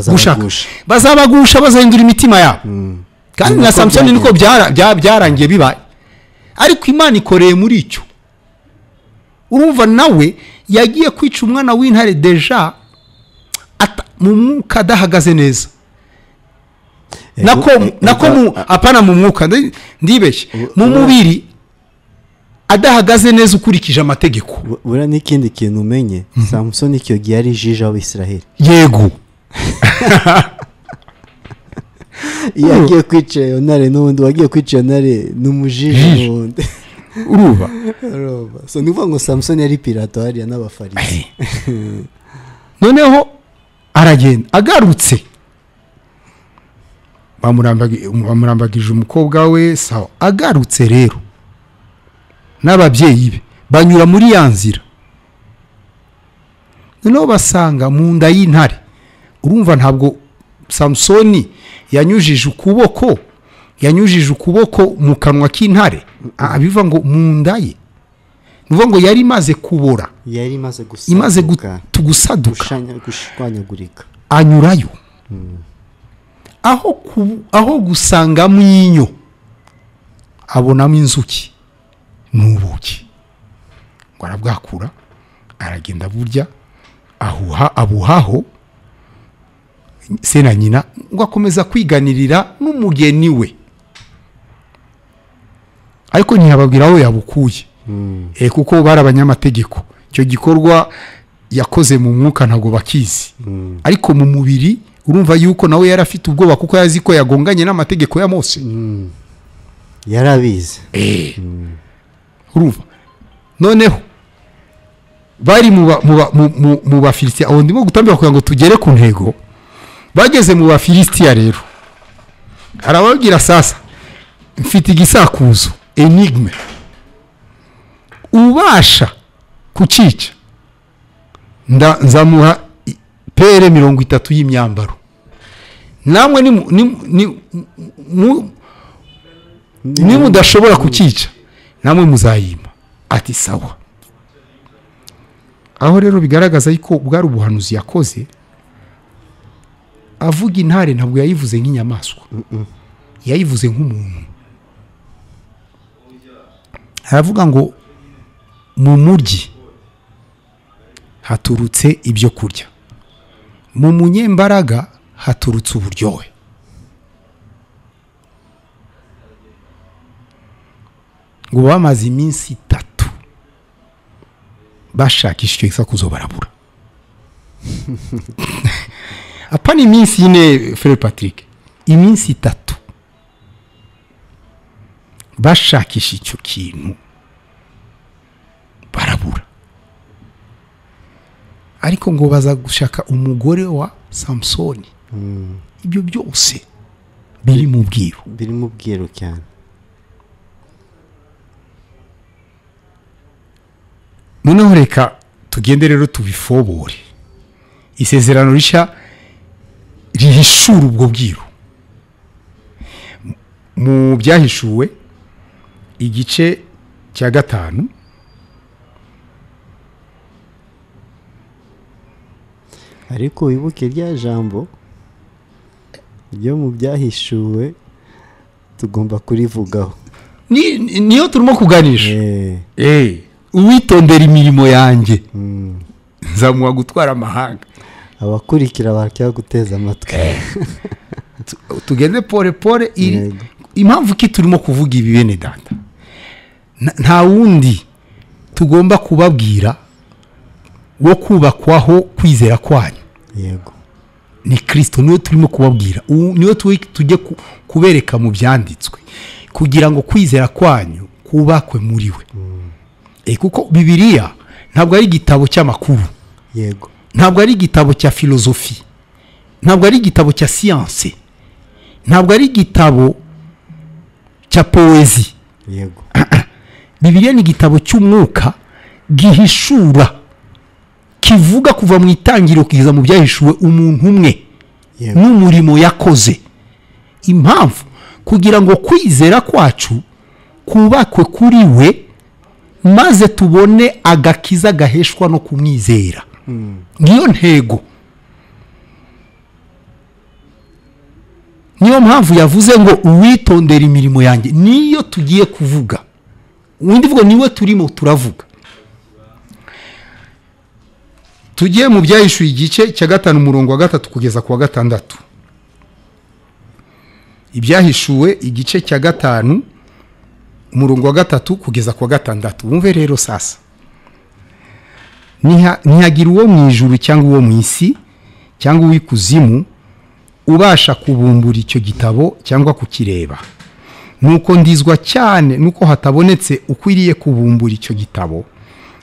gushaka bazabagusha, bazahindura imitima yabo. Kandi na Samson niko byarangiye bibaye. Ariko Imana ikoreye muri icyo. Urumva nawe yagiye kwica umwana w'intare deja mu mwuka adahagaze neza. Nako apana mu mwuka, ndibeshye, mu mubiri adahagaze neza ukurikije amategeko. Bura n'ikindi kintu umenye, Samson icyo gihe yari jija w'Isiraheli. Yego. Iyo agiye kwica iyo ntare n'ubundi, wagiye kwica iyo ntare n'umujiji n'ubundi. Uruba. So ni ukuvuga ngo Samson yari Pilato hariya n'Abafarisi. Noneho aragenda agarutse, Bamurambagije umukobwa we. Sawa, agarutse rero n'ababyeyi be banyura muri ya nzira, noneho basanga mu nda y'intare. Urumva ntabwo Samusoni yanyujije ukuboko mu kanwa k'intare, abiva ngo mu nda ye, nuvuga ngo yari imaze kubora, yari imaze gusaduka, gushwanyagurika, anyurayo. Aho gusangamo inyo abonamo inzuki n'ubuki, ngo arabwakura, aragenda burya ahuha abuhaho se na nyina, ngo akomeza kwiganirira n'umugeni we, ariko ntiyababwira aho yabukuye. Kuko bari abanyamategeko, icyo gikorwa yakoze mu mwuka ntabwo bakizi, ariko mu mubiri urumva yuko nawe yari afite ubwoba, kuko yazi ko yagonganye n'amategeko ya Mose. Yarabizi. Urumva noneho bari mu Bafilisitiya, aho ndimo gutambira kugira ngo tugere ku ntego. Bageze mu Bafilisitiya rero, arababwira sasa, mfite igisakuzo, enigme, ubasha kucica nzamuha pere 30 y'imyambaro. Namwe ni mudashobora kucica, namwe muzayima. Ati sawa. Aho rero bigaragaza yuko bwari ubuhanuzi yakoze. Avuga intare ntabwo yayivuze nk'inyamaswa, yayivuze nk'umuntu. Aravuga ngo mu muryi haturutse ibyo kurya, mu munyembaraga haturutse uburyohe. Ngo bamaze iminsi 3 bashakisha icyo gisakuzo barabura. Apana iminsi 4, Frère Patrick, iminsi 3 bashakisha icyo kintu barabura. Ariko ngo baza gushaka umugore wa Samsoni. Ibyo byose biri mu bwiru, biri mu bwiru cyane. Noneho reka tugende rero tubifobore. Isezerano rishya rihishura ubwo bwiru. Mu byahishuwe igice cya 5, ariko wibuke rya jambo ryo mu byahishuwe tugomba kurivugaho, niyo turimo kuganisha. Uwitondera imirimo yanjye nzamuha gutwara amahanga. Abakurikira bacyaguteza amatwi. Tugende pole pole. Impamvu ki turimo kuvuga ibi bene data, nta wundi tugomba kubabwira wo kubakwaho kwizera kwanyu. Yego, ni Kristo niwe turimo kubabwira, niwe tujye kubereka mu byanditswe kugira ngo kwizera kwanyu kubakwe muri we. Kuko Bibiliya ntabwo ari igitabo cy'amakuru. Yego, ntabwo ari igitabo cya filozofi, ntabwo ari igitabo cya siyanse, ntabwo ari igitabo cya poezi. Yego, Bibiliya ni igitabo cy'umwuka gihishura, kivuga kuva mu itangiriro kugeza mu byahishuwe umuntu umwe n'umurimo yakoze. Impamvu kugira ngo kwizera kwacu kubakwe kuri we, maze tubone agakiza gaheshwa no kumwizera. Niyo ntego. Niyo mpamvu yavuze ngo uwitondera imirimo yanjye. Niyo tugiye kuvuga, undi vuga niwe turimo turavuga. Tugiye mu byahishuye igice cya 5 umurongo wa 3 kugeza ku wa 6. Ibyahishuwe igice cya 5 umurongo wa 3 kugeza ku wa 6. Wumve rero sasa, ntihagira uwo mu ijuru cyangwa uwo mu isi cyangwa uw'ikuzimu ubasha kubumbura icyo gitabo cyangwa kukireba. Nuko ndizwa cyane nuko hatabonetse ukwiriye kubumbura icyo gitabo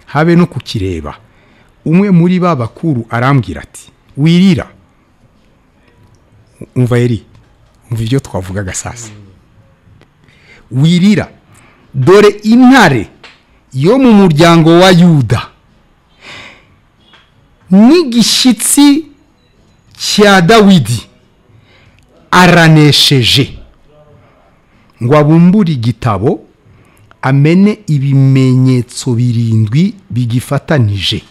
habe no kukireba. Umwe muri ba bakuru arambwira ati wirira. Umva eri, Umva ibyo twavugaga sasa. Wirira, dore intare yo mu muryango wa Yuda n'igishyitsi cya Dawidi aranesheje, ngo abumbure igitabo amene ibimenyetso 7 bigifatanije.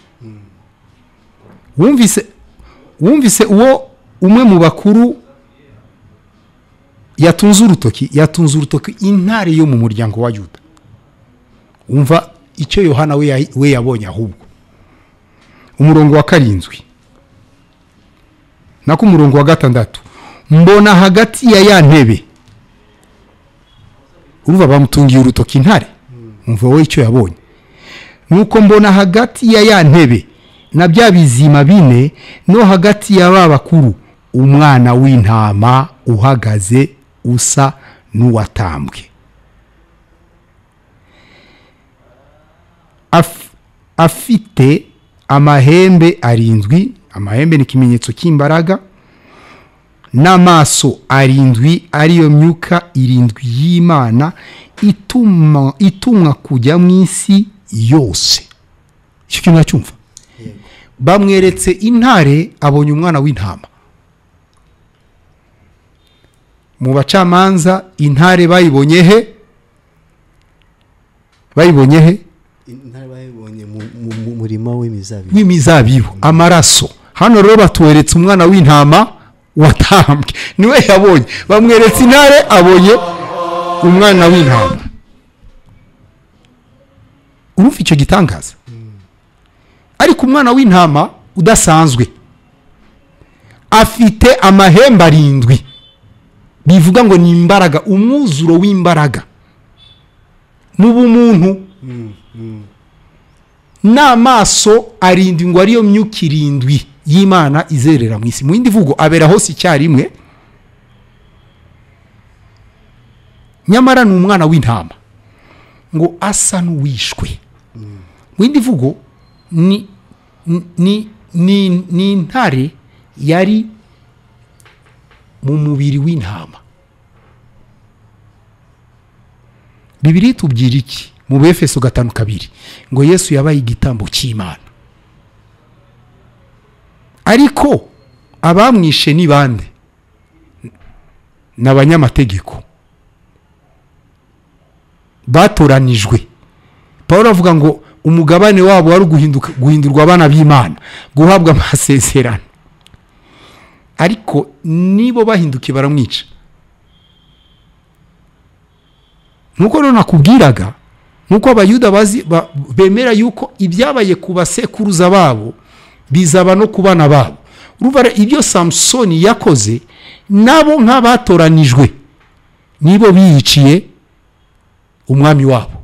Wumvise uwo umwe mu bakuru yatunze urutoki intare yo mu muryango wa Yuda. Umva icyo Yohana we yabonye ahubwo. Umurongo wa 7 nako umurongo wa 6, mbona hagati ya ya ntebe. Urumva bamutungiye urutoki intare. Umva wowe icyo yabonye. Nuko mbona hagati ya ya ntebe na bya bizima bine no hagati ya ba bakuru umwana w'intama uhagaze usa n'uwatambwe. Afite amahembe 7, amahembe ni ikimenyetso cy'imbaraga, n'amaso 7 ariyo myuka 7 y'Imana itumwa kujya mu isi yose. Icyo kintu nacyumva. Bamweretse intare, abonye umwana w'intama. Mu bacamanza intare bayibonye he? Bayibonye he? Intare bayibonye mu murima w'imizabibu. Amaraso. Hano rero batweretse umwana w'intama watambwe, niwe yabonye. Bamweretse intare, abonye umwana w'intama. Urumva icyo gitangaza? Ariko umwana w'intama udasanzwe afite amahembe 7, bivuga ngo ni imbaraga, umwuzuro w'imbaraga mu bumuntu, n'amaso 7 ngo ariyo myuka 7 y'Imana izerera mu isi. Mu yindi vugo abera hose icyarimwe, nyamara ni umwana w'intama ngo asa n'uwishwe. Mu yindi vugo ni intare yari mu mubiri w'intama. Bibiliya itubwira iki? Mu Befeso 5:2 ngo Yesu yabaye igitambo cy'Imana. Ariko abamwishe ni bande? N'abanyamategeko batoranijwe. Paul avuga ngo umugabane wabo wari guhindurwa abana b'Imana, guhabwa amasezerano. Ariko nibo bahindukiye baramwica. Nuko none nakubwiraga, nuko abayuda bazi bemera yuko ibyabaye ku basekuruza babo bizaba no ku bana babo. Urumva ibyo Samsoni yakoze, nabo nk'abatoranijwe nibo biyiciye umwami wabo,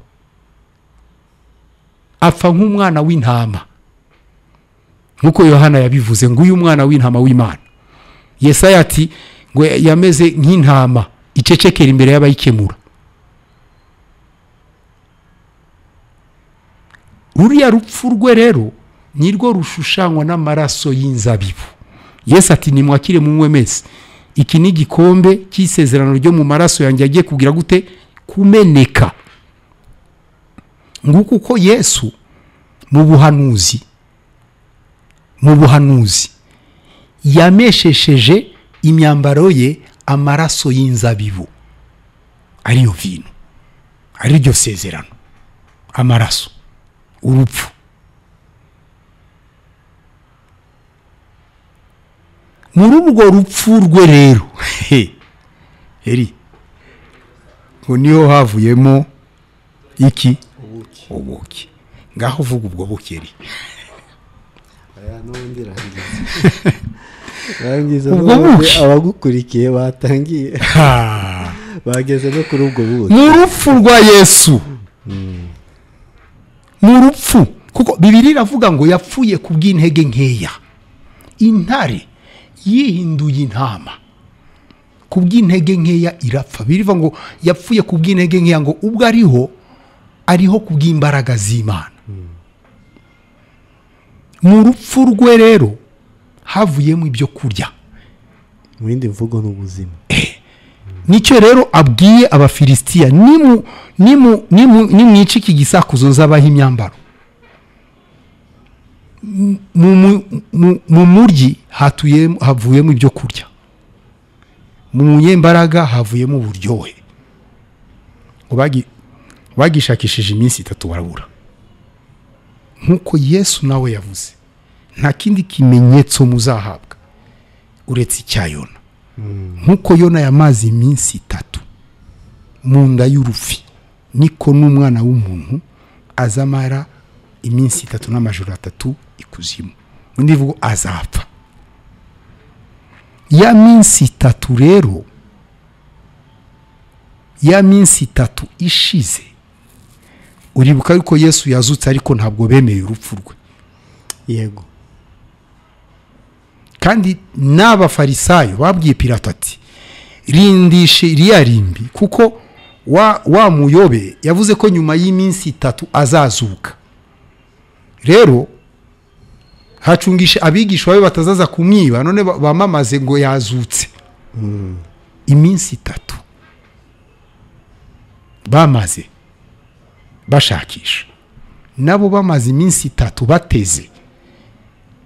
apfa nk'umwana w'intama. Nkuko Yohana yabivuze ngo uyu mwana w'intama w'Imana. Yesaya ati ngo yameze nk'intama icecekera imbere y'abayikemura. Ruriya rupfu rwe rero nirwo rushushanywa n'amaraso y'inzabibu. Yesu ati nimwakire munywe mese, iki ni igikombe cy'isezerano ryo mu maraso yanjye agiye kugira gute? Kumeneka. Nguko uko Yesu mu buhanuzi yameshesheje imyambaro ye amaraso y'inzabibu, ariyo vino, ariryo sezerano, amaraso, urupfu. Muri urwo rupfu rwe rero eri ngo niho havuyemo iki? Ubuki. Ngaho uvuga ubwo buki eri. Aya n'ubundi rangiza n'ubundi abagukurikiye batangiye bageze no kuri ubwo buki. Mu rupfu rwa Yesu, mu rupfu, kuko Bibiliya iravuga ngo yapfuye kubw'intege nkeya. Intare yihinduye intama kubw'intege nkeya irapfa. Birivuga ngo yapfuye kubw'intege nkeya, ngo ubwo ariho kubw'imbaraga z'Imana. Mu rupfu rwe rero havuyemo ibyo kurya. Mu yindi mvugo n'ubuzima. Nicyo rero abwiye Abafilisitiya, nimwica iki gisakuzo nzabaha imyambaro. Mu muryi havuyemo ibyo kurya, mu munyembaraga havuyemo uburyohe. Bagishakishije iminsi 3 barabura. Nkuko Yesu nawe yavuze, nta kindi kimenyetso muzahabwa uretse icya Yona. Nkuko Yona yamaze iminsi 3 mu nda y'urufi, niko n'umwana w'umuntu azamara iminsi 3 n'amajoro 3 ikuzimu. Ndivugo azapfa. Ya minsi 3 rero, ya minsi 3 ishize, uribuka yuko Yesu yazutse ariko ntabwo bemeye urupfu rwe. Yego. Kandi n'abafarisayo babwiye Pilato ati rindishe iriya rimbi, kuko wa muyobe yavuze ko nyuma y'iminsi 3 azazuka. Rero hacungishe abigishwa be batazaza kumwiba, none bamamaze ngo yazutse. Iminsi 3 bamaze bashakisha, nabo bamaze iminsi 3 bateze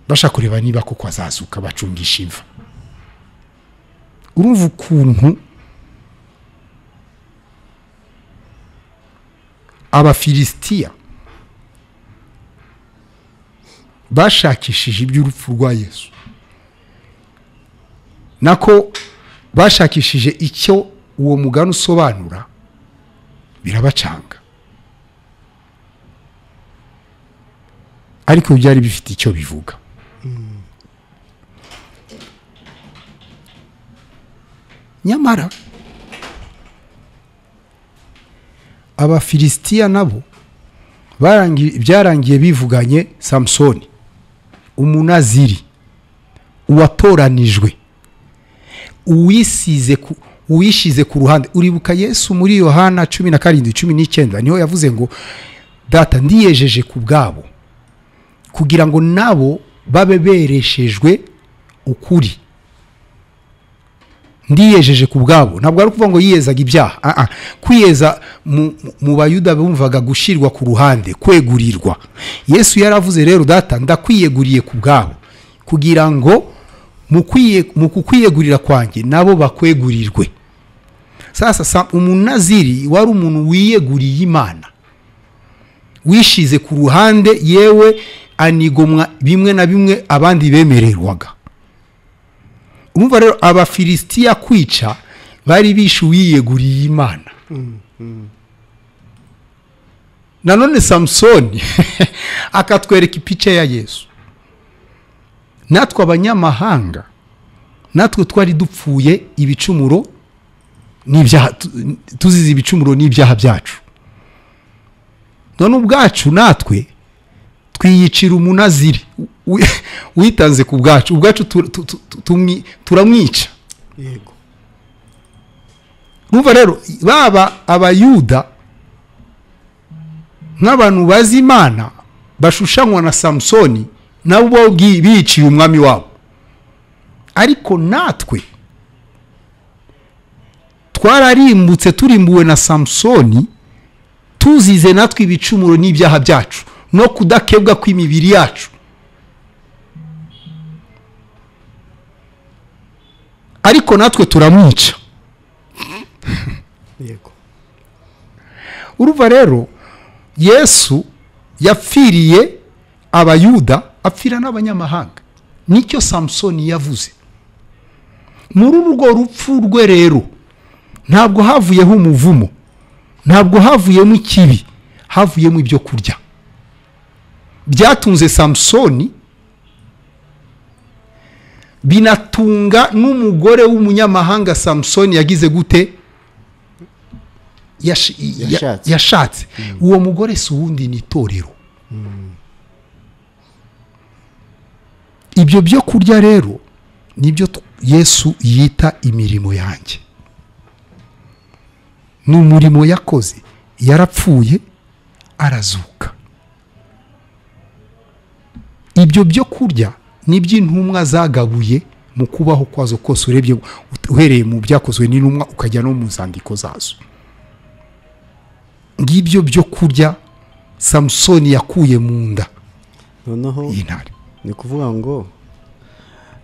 bashaka kureba niba koko azazuka, bacungisha imva. Urumva ukuntu Abafilisitiya bashakishije iby'urupfu rwa Yesu, nako bashakishije icyo uwo mugani usobanura, birabacanga. Ariko byari bifite icyo bivuga. Nyamara Abafilisitiya nabo byarangiye bivuganye Samsoni, umunaziri uwatoranijwe, uwishize ku ruhande. Uribuka Yesu muri Yohana 17:19 niho yavuze ngo data ndiyejeje ku bwabo kugira ngo nabo babe bereshejwe ukuri. Ndiyejeje ku bwabo, ntabwo ari kuvuga ngo yiyezaga ibyaha. Kwiyeza mu Bayuda bumvaga gushirwa ku ruhande, kwegurirwa. Yesu yaravuze rero data ndakwiyeguriye ku bwabo kugira ngo mu kukwiyegurira kwanjye nabo bakwegurirwe. Sasa umunaziri wari umuntu wiyeguriye Imana, wishize ku ruhande, yewe anigomwa bimwe na bimwe abandi bemererwaga. Umva rero Abafilisitiya kwica bari bishe uwiyeguriye Imana. Nanone Samsoni akatwereka ipica ya Yesu. Natwe abanyamahanga, natwe twari dupfuye ibicumuro n'ibyaha, tuzize ibicumuro n'ibyaha byacu. None ubwacu natwe twiyicira umunaziri witanze ku bwacu, ubwacu turamwica. Yego. Urumva rero baba Abayuda nk'abantu bazi Imana bashushanywa na Samsoni, nabo biciye umwami wabo. Ariko natwe twararimbutse, turimbuwe na Samsoni, tuzize natwe ibicumuro n'ibyaha byacu no kudakebwa kw'imibiri yacu. Ariko natwe turamwica. Yego. Urumva rero Yesu yapfiriye Abayuda, apfira n'abanyamahanga. Nicyo Samsoni yavuze. Muri urwo rupfu rwe rero ntabwo havuyeho umuvumo, ntabwo havuyemo ikibi, havuyemo ibyo kurya byatunze Samsoni, binatunga n'umugore w'umunyamahanga Samsoni yagize gute? Yashatse. Uwo mugore si uwundi, ni itorero. Ibyo byo kurya rero nibyo Yesu yita imirimo yanjye. Ni umurimo yakoze, yarapfuye arazuka. Ibyo byo kurya nibyo intumwa zagabuye Mu kubaho kwazo kose, urebye uhereye mu byakozwe n'intumwa ukajya no mu nzandiko zazo, ngibyo byo kurya Samusoni yakuye mu nda. Noneho y'intare. Ni ukuvuga ngo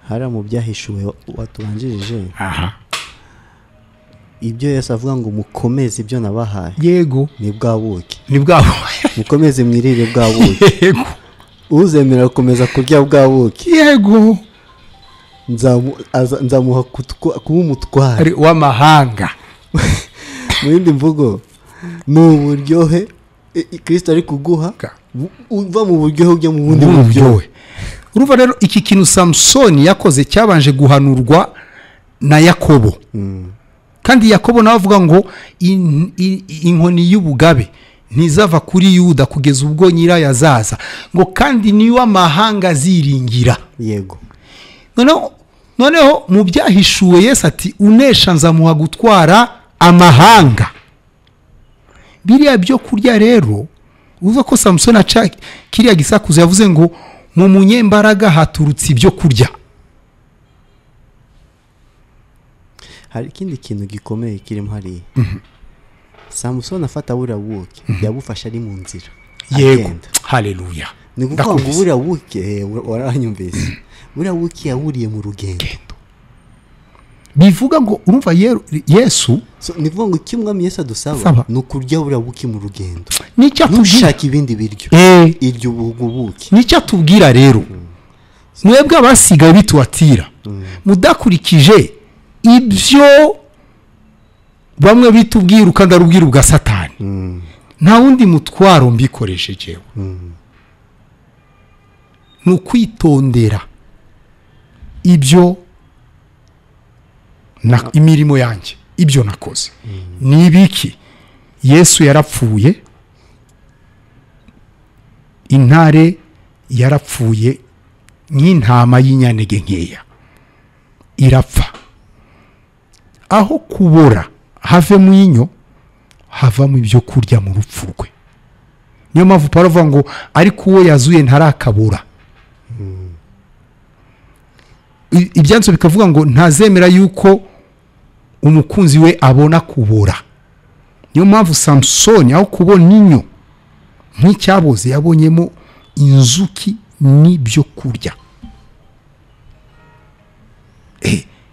hariya mu byahishuwe watubanjirije, ibyo Yesu avuga ngo mukomeze ibyo nabahaye. Ni bwa buki. Ni bwa buki. Mukomeze mwirire bwa buki. Uzemera gukomeza kurya bwa buki, nzamuha kuba umutware w'amahanga. Mu yindi mvugo, ni uburyohe Kristo ari kuguha, uva mu buryohe ujya mu bundi buryohe. Urumva rero iki kintu Samusoni yakoze cyabanje guhanurwa na Yakobo. Kandi Yakobo nawe avuga ngo inkoni y'ubugabe ntizava kuri Yuda kugeza ubwo nyirayo azaza, ngo kandi niwe amahanga aziringira. Noneho mu byahishuwe Yesu ati unesha nzamuha gutwara amahanga. Biriya byo kurya rero, uvuga ko Samusoni aca kiriya gisakuzo yavuze ngo mu munyembaraga haturutse ibyo kurya. Hari ikindi kintu gikomeye kirimo hariya. Samusoni afata buriya buki, yabufashe ari mu nzira. Haleluya. Ni ukuvuga ngo buriya buki, waranyumvise, buriya buki yaburiye mu rugendo. Bivuga ngo urumva Yesu, ni ukuvuga ngo icyo umwami Yesu adusaba ni ukurya buriya buki mu rugendo. Nicyo ntushake ibindi biryo, iryo buki. Nicyo atubwira rero, mwebwe abasigaye bituwatira mudakurikije ibyo bamwe bitubwira ukandarubwira ubwa Satani, nta wundi mutwaro mbikoresheje, ni ukwitondera ibyo imirimo yanjye, ibyo nakoze. Ni ibiki? Yesu yarapfuye, intare yarapfuye nk'intama y'inyanege nkeya, irapfa. Aho kubora have mu inyo, havamo ibyo kurya mu rupfu rwe. Niyo mpamvu Paulo avuga ngo ariko uwo yazuye ntarakabura. Ibyanditswe bikavuga ngo ntazemera yuko umukunzi we abona kubora. Niyo mpamvu Samusoni aho kubona inyo nk'icyaboze yabonyemo inzuki n'ibyo kurya.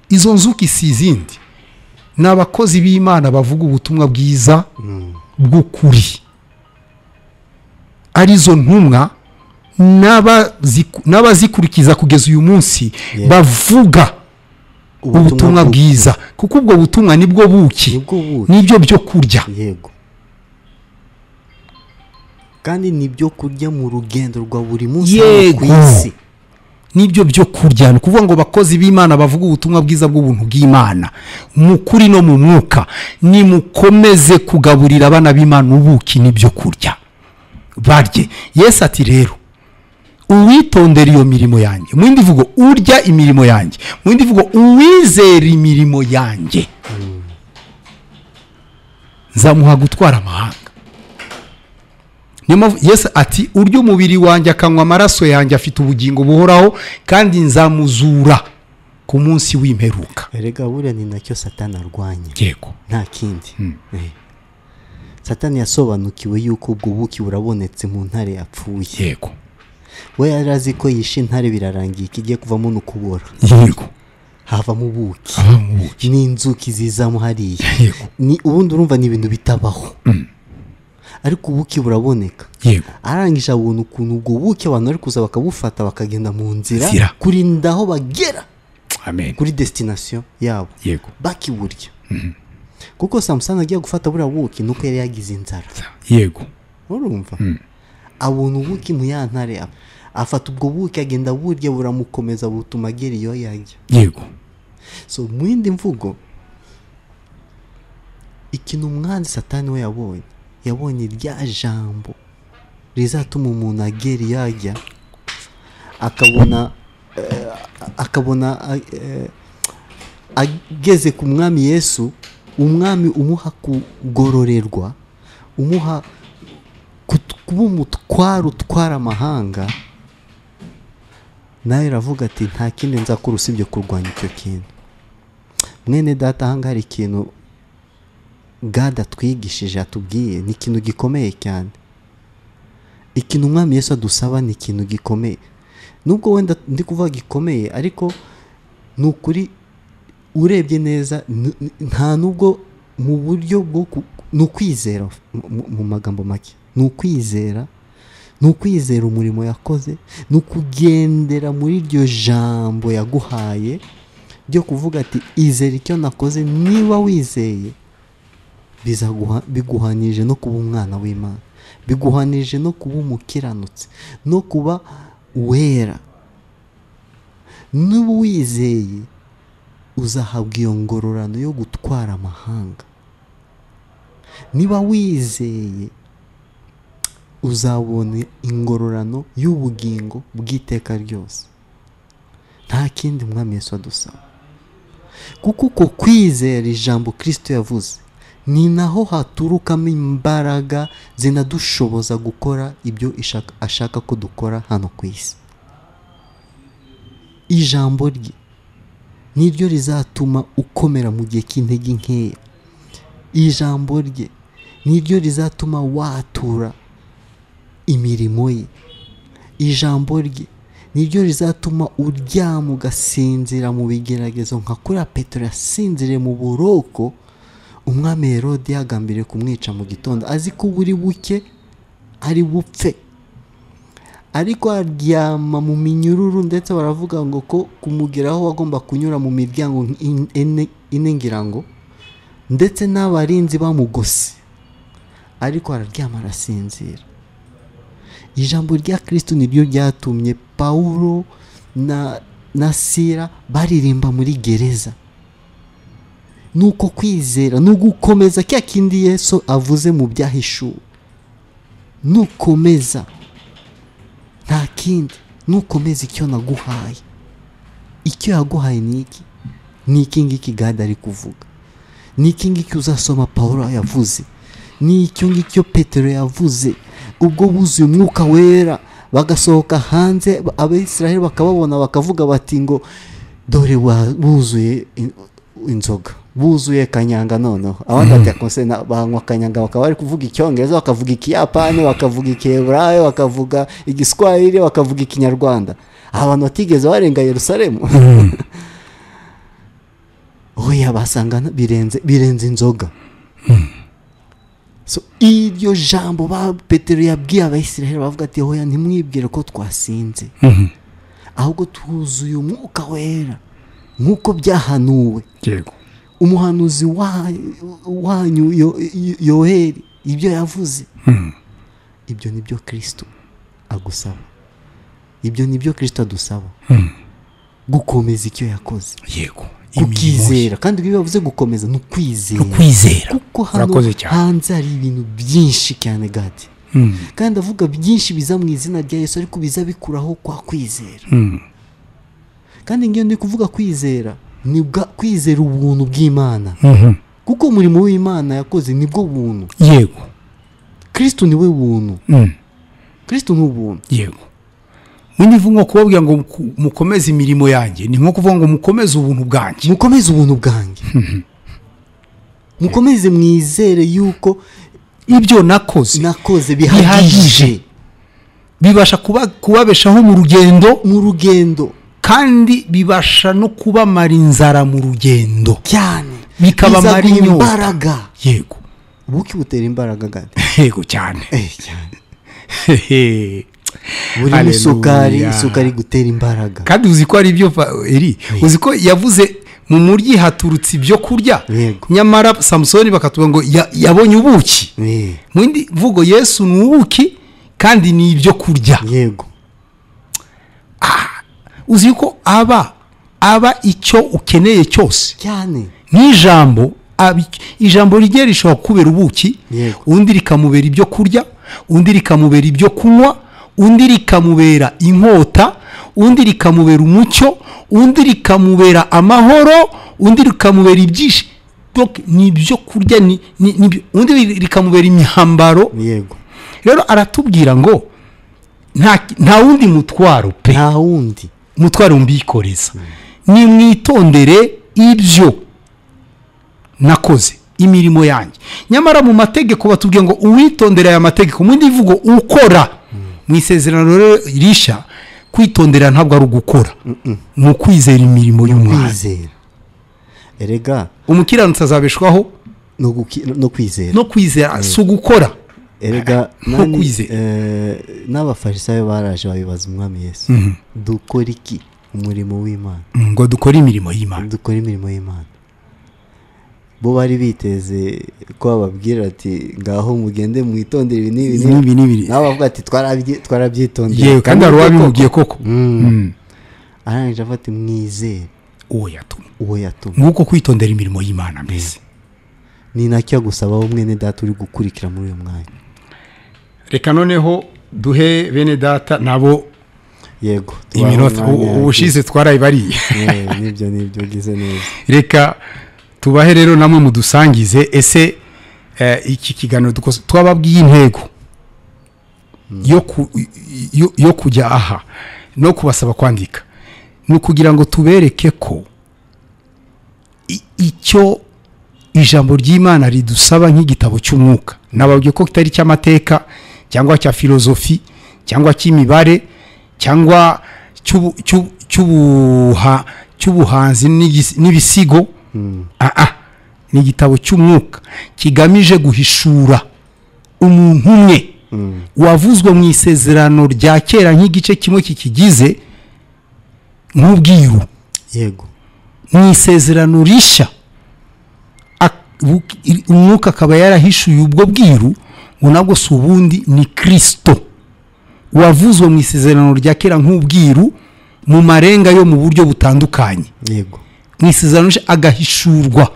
Izo nzuki si izindi, ni abakozi b'Imana bavuga ubutumwa bwiza bw'ukuri, arizo ntumwa n'abazikurikiza kugeza uyu munsi bavuga ubutumwa bwiza, kuko ubwo butumwa nibwo buki, nibyo byo kurya. Kandi nibyo kurya mu rugendo rwa buri munsi ku isi. Nibyo byo kurya. Ni ukuvuga ngo bakozi b'Imana bavuga ubutumwa bwiza bw'ubuntu bw'Imana mu kuri no mu mwuka, nimukomeze kugaburira abana b'Imana ubuki n'ibyo kurya barye. Yesu ati rero uwitondera iyo mirimo yanjye, mu yindi vugo urya imirimo yanjye, mu yindi vugo uwizera imirimo yanjye, nzamuha gutwara amahanga. Yesu ati urya umubiri wanjye akanywa amaraso yanjye afite ubugingo buhoraho, kandi nzamuzura ku munsi w'imperuka. Erega buriya ni nacyo Satani arwanya. Nta kindi. Satani yasobanukiwe yuko ubwo buki burabonetse mu ntare yapfuye. We yari azi ko yishe intare birarangiye, ikigiye kuvamo n'ukubora. Havamo ubuki n'inzuki zizamo hariya. Ni ubundi urumva ni ibintu bitabaho. Ariko ubuki buraboneka. Arangije abona ukuntu ubwo buki abantu bari kuza bakabufata bakagenda mu nzira kurinda aho bagera. Kuri destination yabo. Bakiburya. Kuko Samusoni agiye gufata buriya buki nuko yari yagize inzara. Urumva? Abona ubuki mu ya ntare, afata ubwo buki agenda burya buramukomeza butuma agera iyo yajya. So mu yindi mvugo, ikintu umwanzi Satani we yabonye rya jambo rizatuma umuntu agera iyo ajya, akabona ageze ku mwami Yesu, umwami umuha kugororerwa, umuha kuba umutwaro utwara amahanga. Nawe iravuga ati nta kindi nzakora usibye kurwanya icyo kintu. Mwene data, ahangaha hari ikintu God atwigishije, atubwiye, ni ikintu gikomeye cyane. Ikintu umwami Yesu adusaba ni ikintu gikomeye, nubwo wenda ndi kuvuga gikomeye, ariko ni ukuri urebye neza nta nubwo mu buryo bwo ni ukwizera, mu magambo make ni ukwizera, ni ukwizera umurimo yakoze, ni ukugendera muri iryo jambo yaguhaye ryo kuvuga ati izera icyo nakoze. Niba wizeye biguhanije no kuba umwana w'Imana, biguhanije no kuba umukiranutsi, no kuba wera. Niba wizeye uzahabwa iyo ngororano yo gutwara amahanga. Niba wizeye uzabona ingororano y'ubugingo bw'iteka ryose. Nta kindi umwami Yesu adusaba, kuko uko kwizera ijambo Kristo yavuze ni naho haturukamo imbaraga zinadushoboza gukora ibyo ashaka ko dukora hano ku isi. Ijambo rye niryo rizatuma ukomera mu gihe cy'intege nkeya. Ijambo rye niryo rizatuma watura imirimo ye. Ijambo rye niryo rizatuma uryama ugasinzira mu bigeragezo nka kuriya Petero yasinziriye mu buroko, umwami Herode yagambiriye kumwica mu gitondo azi ko buri buke ari bupfe, ariko aryama mu minyururu, ndetse baravuga ngo ko kumugeraho wagomba kunyura mu miryango ine ngira ngo, ndetse n'abarinzi bamugose, ariko araryama arasinzira. Ijambo rya Kristo niryo ryatumye Paulo na Sila baririmba muri gereza. Nuko kwizera no gukomeza kya kindi Yesu avuze mu byahishuwe, nukomeza nta kindi, nukomeza icyo naguhaye. Icyo yaguhaye ni iki? Ni iki ngiki God ari kuvuga, ni iki ngiki uzasoma Paulo yavuze, ni icyo ngicyo Petero yavuze. Ubwo buzuye umwuka wera bagasohoka hanze, Abisiraheli bakababona bakavuga bati ngo dore buzuye inzoga, buzuye kanyanga. Noneho abandi ati banywa kanyanga, bakaba bari kuvuga icyongereza, bakavuga ikiyapani, bakavuga ikiheburayo, bakavuga igiswahili, bakavuga ikinyarwanda. Abantu batigeze barenga Yerusalemu. Oya, basanga birenze inzoga. So iryo jambo ba Petero yabwiye Abisiraheli bavuga ati hoya ntimwibwire ko twasinze, ahubwo tuzuye umwuka wera nk'uko byahanuwe. Yego, umuhanuzi wanyu Yoheli ibyo yavuze, ibyo nibyo Kristo agusaba, ibyo nibyo Kristo adusaba, gukomeza icyo yakoze. Yego, kukizera. Kandi iyo bavuze gukomeza ni ukwizera, kuko hano hanze hari ibintu byinshi cyane gadi, kandi avuga byinshi biza mu izina rya Yesu, ariko biza bikuraho kwa kwizera. Kandi ngiyo ndi kuvuga kwizera ni kwizera ubuntu bw'Imana, kuko umurimo w'Imana yakoze nibwo buntu. Yego, Kristo niwe buntu. Kristo ni ubuntu. Yego, mwindi nko kubabwira ngo mukomeze imirimo yanjye ni nko kuvuga ngo mukomeze ubuntu bwanjye, mukomeze ubuntu bwanjye, mukomeze mwizere yuko ibyo nakoze bihagije, bibasha kubabeshaho mu rugendo, kandi bibasha no kubamara inzara mu rugendo cyane, bikabamara imbaraga. Yego, ubuki butera imbaraga gade. Yego cyane. Cyane. Buri isukari gutera imbaraga. Kandi uzi ko ari ibyo eri, uzi ko yavuze mu muryi haturutse ibyo kurya, nyamara Samsoni bakatuvuga ngo yabonye ubuki. Mu yindi mvugo Yesu ni ubuki kandi ni ibyo kurya. Yego. Uzi ko aba icyo ukeneye cyose cyane, n'ijambo ijambo rigera rishobora kubera ubuki, undi rikamubera ibyo kurya, undi rikamubera ibyo kunywa, undi rikamubera inkota, undi rikamubera umucyo, undi rikamubera amahoro, undi rikamubera ibyishimo. Donc ni ibyo kurya, ni undi rikamubera imyambaro. Yego. Rero aratubwira ngo nta wundi mutwaro pe, nta wundi. Umutwaro mbikoreza. Nimwitondere ibyo nakoze, imirimo yanjye. Nyamara mu mategeko batubwiye ngo uwitondera aya mategeko, mu ndivugo ukora. Mu isezerano rishya kwitondera ntabwo ari ugukora, ni ukwizera imirimo y'Umwami. Erega umukiranutsi azabeshwaho no kwizera, no kwizera si ugukora. Erega n'abafarisayo baraje babibaza Umwami Yesu, dukora iki umurimo w'Imana? Ngo dukore imirimo y'Imana. Dukore imirimo y'Imana. Bo bari biteze ko bababwira ati ngaho mugende mwitondere ibi n'ibi n'ibi, nabo bavuga ati twarabyitondeye. Yewe, kandi hari uwabimubwiye koko. Arangije afata mwizere uwo yatumye, uwo yatumye. Nk'uko kwitondera imirimo y'Imana mbese ni nacyo gusaba mwene data uri gukurikira muri uyu mwanya. Reka noneho duhe bene data nabo. Yego, iminota ubushize twarayibariye. Nibyo gize neza. Reka tubahe rero namwe mudusangize ese iki kiganiro dukoze twababwiye intego yo kujya aha no kubasaba kwandika, ni ukugira ngo tubereke ko icyo ijambo ry'Imana ridusaba nk'igitabo cy'umwuka. Nababwiye ko kitari cy'amateka cyangwa cya filozofi cyangwa cy'imibare cyangwa cy'ubuhanzi n'ibisigo. Ni igitabo cy'umwuka kigamije guhishura umuntu umwe wavuzwe mu isezerano rya kera nk'igice kimwe kikigize nk'ubwiru. Yego, mu isezerano rishya umwuka akaba yarahishuye ubwo bwiru, ngo nabwo si ubundi ni Kristo wavuzwe mu isezerano rya kera nk'ubwiru mu marenga yo mu buryo butandukanye. Yego, mu isezerano rishya agahishurwa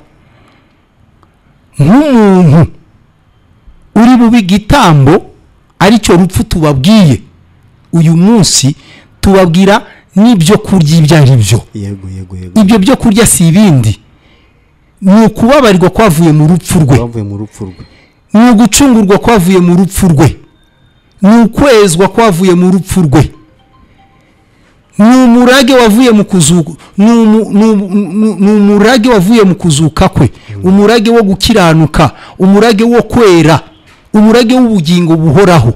nk'umuntu uri bubi gitambo, aricyo rupfu tubabwiye uyu munsi. Tubabwira n'ibyo kurya ibyo ari byo. Yego, yego, yego. Ibyo byo kurya si ibindi, ni ukubabarirwa kwavuye mu rupfu rwe, ni ugucungurwa kwavuye mu rupfu rwe, ni ukwezwa kwavuye mu rupfu rwe, ni umurage wavuye mu kuzuka, ni umurage wavuye mu kuzuka kwe, umurage wo gukiranuka, umurage wo kwera, umurage w'ubugingo buhoraho.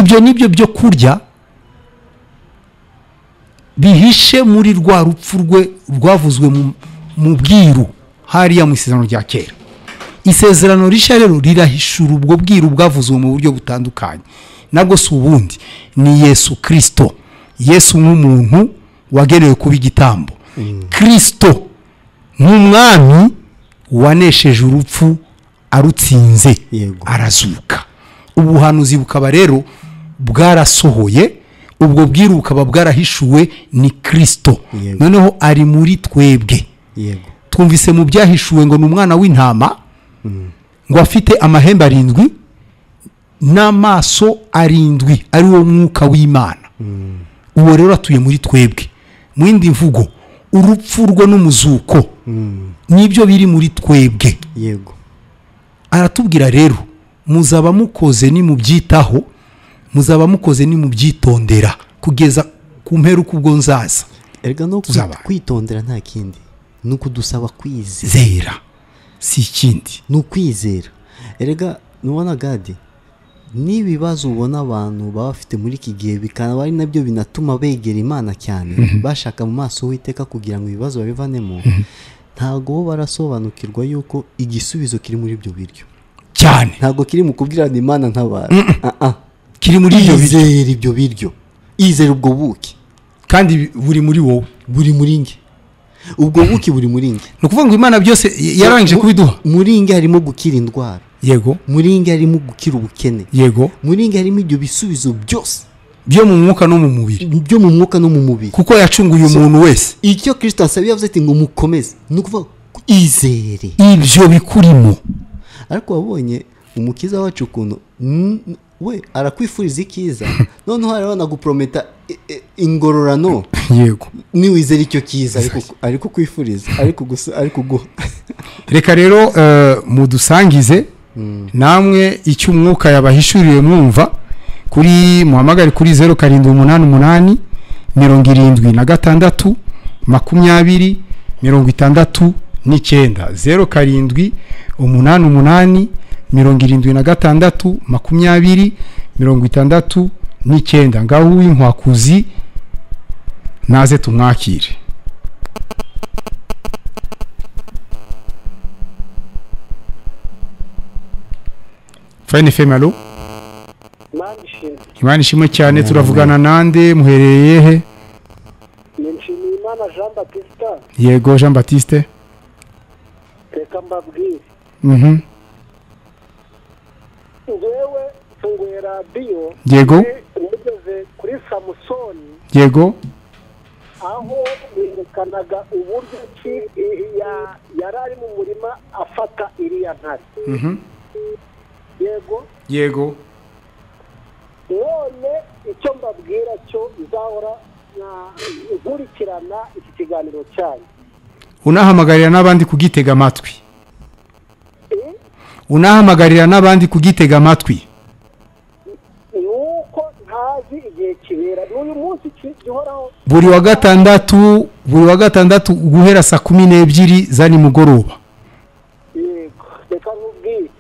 Ibyo nibyo byo kurya bihishe muri rwa rupfu rwe rwavuzwe mu bwiru hariya mu isezerano rya kera. Isezerano rishya rero rirahishura ubwo bwiru bwavuzwe mu buryo butandukanye, nabwo si ubundi ni Yesu Kristo. Yesu nk'umuntu wagenewe kuba igitambo, Kristo nk'umwami wanesheje urupfu arutsinze, arazuka. Ubuhanuzi bukaba rero bwarasohoye, ubwo bwiru bukaba bwarahishuwe ni Kristo. Noneho ari muri twebwe. Yego, twumvise mu byahishuwe ngo ni umwana w'intama, ngo afite amahembe 7 n'amaso 7, ari wo mwuka w'Imana. Uwo rero atuye muri twebwe. Mu yindi mvugo, urupfu rwe n'umuzuko nibyo biri muri twebwe. Yego, aratubwira rero muzaba mukoze nimubyitaho, muzaba mukoze nimubyitondera kugeza ku mperuka ubwo nzaza. Erega no kwitondera nta kindi, ni ukudusaba kwizera, si ikindi, ni ukwizera. Erega nubona Gadi, n'ibibazo ubona abantu baba bafite muri iki gihe bikaba ari nabyo binatuma begera Imana cyane, bashaka mu maso Uwiteka kugira ngo ibibazo babivanemo, ntabwo bo barasobanukirwa yuko igisubizo kiri muri ibyo biryo cyane. Ntabwo kiri mu kubwirana Imana ntabara, kiri muri ibyo biryo. Ibyo biryo, izera ubwo buki, kandi buri muri wowe, buri muri nge. Ubwo buki buri muri nge. Ni ukuvuga ngo Imana byose yarangije kubiduha. Muri nge harimo gukira indwara. Yego, muri nge harimo gukira ubukene. Yego, muri nge harimo ibyo bisubizo byose byo mu mwuka no mu mubiri, byo mu mwuka no mu mubiri, kuko yacunguye umuntu wese. Icyo Kristo asaba yavuze ati ngo mukomeze, ni ukuvuga izere ibyo bikurimo. Ariko wabonye umukiza wacu ukuntu we arakwifuriza ikiza, noneho arabona guprometa ingororano. Yego, ni wizera icyo kiza ariko kwifuriza, ariko gusa, ariko guha. Reka rero mudusangize namwe icyo umwuka yabahishuriye mwumva, Kuri muhamagare kuri 0788 76 20 69 07 88 76 20 69. Ngaho w'inkwakuzi naze tumwakire. Fine FM, allo. Imana ishimwe cyane. Turavugana nande, muherereye he? Nshimiyimana Jean Baptiste. Yego Jean Baptiste. Reka mbabwire. Ngewe mfunguye radiyo. Yego. Ngeze kuri Samusoni. Yego. Aho yerekanaga uburyo ki yari ari mu murima afata iriya ntare. Yego. Yego. None icyo mbabwira cyo nzahora nkurikirana iki kiganiro cyanyu. Unahamagarira n'abandi kugitega amatwi. Unahamagarira n'abandi kugitega amatwi. Nuko ntazi igihe kibera n'uyu munsi gihoraho. Buri wa gatandatu guhera saa 12 za nimugoroba. Yego, reka nkubwire.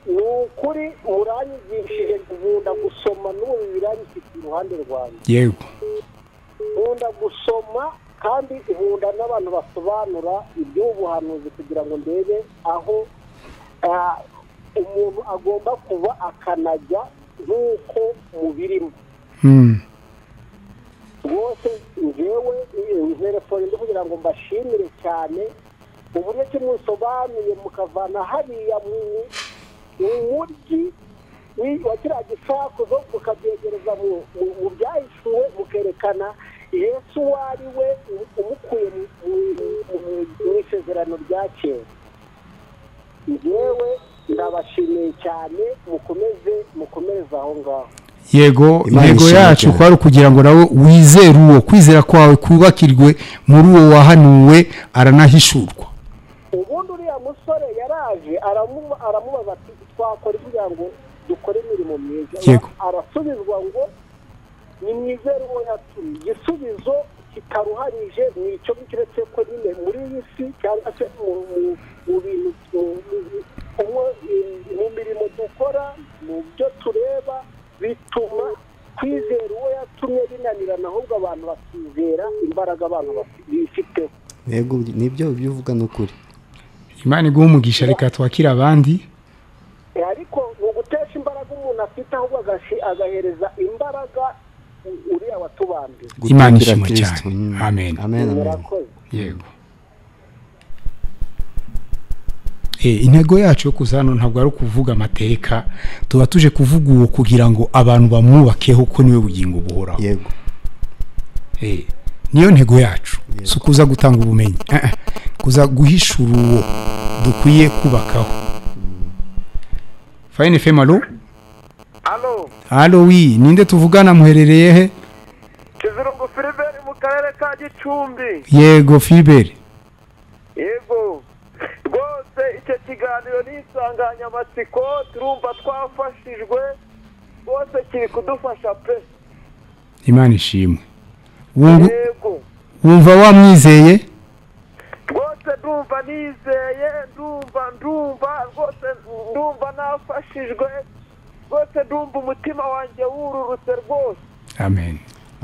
Nukuri muranyigishije nkunda gusoma n'ubu biranyifite iruhande rwanjye. Yego. Nkunda gusoma kandi nkunda n'abantu basobanura iby'ubuhanuzi kugira ngo ndebe aho umuntu agomba kuba akanajya nk'uko mubirimo. Rwose njyewe telefone ndi kugira ngo mbashimire cyane uburyo ki musobanuye mukavana hariya mu mujyi wa kiriya gisakuzo mukabyegereza mu byahishuwe mukerekana Yesu uwo ari we umukuye mu isezerano rya kera. Njyewe ndabashimiye cyane, mukomeze aho ngaho. Yego, intego yacu kwari ukugira ngo nawe wizere uwo kwizera kwawe kubakirwe muri uwo wahanuwe aranahishurwa. Ubundi uriya musore yaraje aramubaza ati twakora kugira ngo dukore imirimo myiza, arasubizwa ngo ni mwizere uwo yatumye. Igisubizo kitaruhanyije ni icyo kiretse ko nyine muri iyi si cyangwa se mu bintu mu mirimo dukora mu byo tureba bituma kwizera uwo yatumye binanirana, ahubwo abantu bakizera imbaraga abantu bifiteho. Yego, nibyo uvuga n'ukuri. Imana iguhe umugisha. Reka twakira abandi. Ariko ni ugutesha imbaraga umuntu afite, ahubwo agahereza imbaraga uriya watubambiye. Imana ishimwe cyane. Amen. Amen. Yego. Intego yacu yo kuza hano ntabwo ari ukuvuga amateka, tuba tuje kuvuga uwo kugira ngo abantu bamwubakeho ko niwe bugingo buhoraho. Yego. Niyo ntego yacu, si ukuza gutanga ubumenyi, kuza guhishura uwo dukwiye kubakaho. Fine FM, allo. Allo. Allo, oui, ninde tuvugana, muherereye he? Kizirungu Philibert mu karere ka Gicumbi. Yego Philibert. Yego. Rwose icyo kiganiro ni insanganyamatsiko, turumva twafashijwe, rwose kiri kudufasha pe. Imana ishimwe. Yego. Wumva wamwizeye? Rwose ndumva nizeye, ndumva rwose ndumva nafashijwe, rwose ndumva umutima wanjye wururutse rwose. Amen.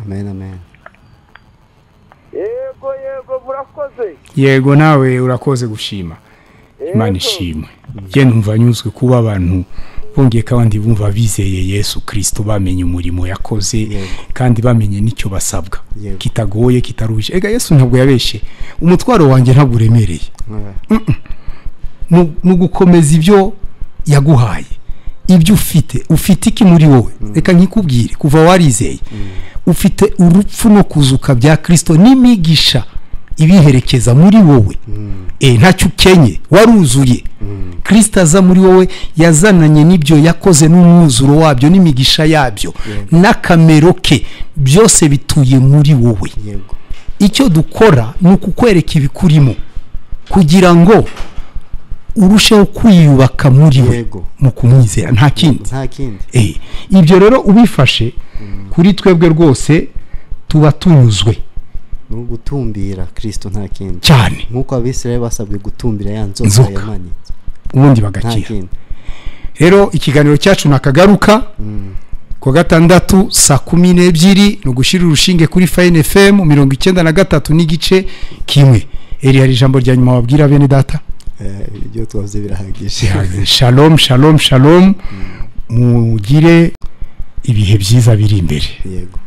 Amen, amen. Yego, yego, murakoze. Yego, nawe urakoze gushima. Imana ishimwe. Njye numva nyuzwe kuba abantu bongeye kandi bumva bizeye Yesu Kristo, bamenye umurimo yakoze kandi bamenye n'icyo basabwa kitagoye kitaruhije. Ega Yesu ntabwo yabeshe, umutwaro wanjye ntabwo uremereye. Mu gukomeza ibyo yaguhaye, ibyo ufite, ufite iki muri wowe? Reka nkikubwire, kuva warizeye ufite urupfu no kuzuka bya Kristo n'imigisha ibiherekeza muri wowe. Ntacyo ukenye, waruzuye. Kristo aza muri wowe yazananye n'ibyo yakoze n'umwuzuro wabyo n'imigisha yabyo n'akamero ke, byose bituye muri wowe. Icyo dukora ni ukukwereka ibikurimo kugira ngo Urusheho kwiyubaka muri we mu kumwizera, nta kindi. Ibyo rero ubifashe kuri twebwe rwose tuba tunyuzwe. Ni ugutumbira Kristo, nta kindi. Cyane. Nk'uko Abisirayeli basabwe gutumbira ya nzoka yamanitse, ubundi bagakira. Rero ikiganiro cyacu nakagaruka ku gatandatu 12:00, ni ugushyira urushinge kuri Fine FM 93.1. Eri, hari ijambo rya nyuma wabwira bene data? Ibyo twavuze birahagije. Shalom, shalom, shalom. Mugire ibihe byiza biri imbere. Yego.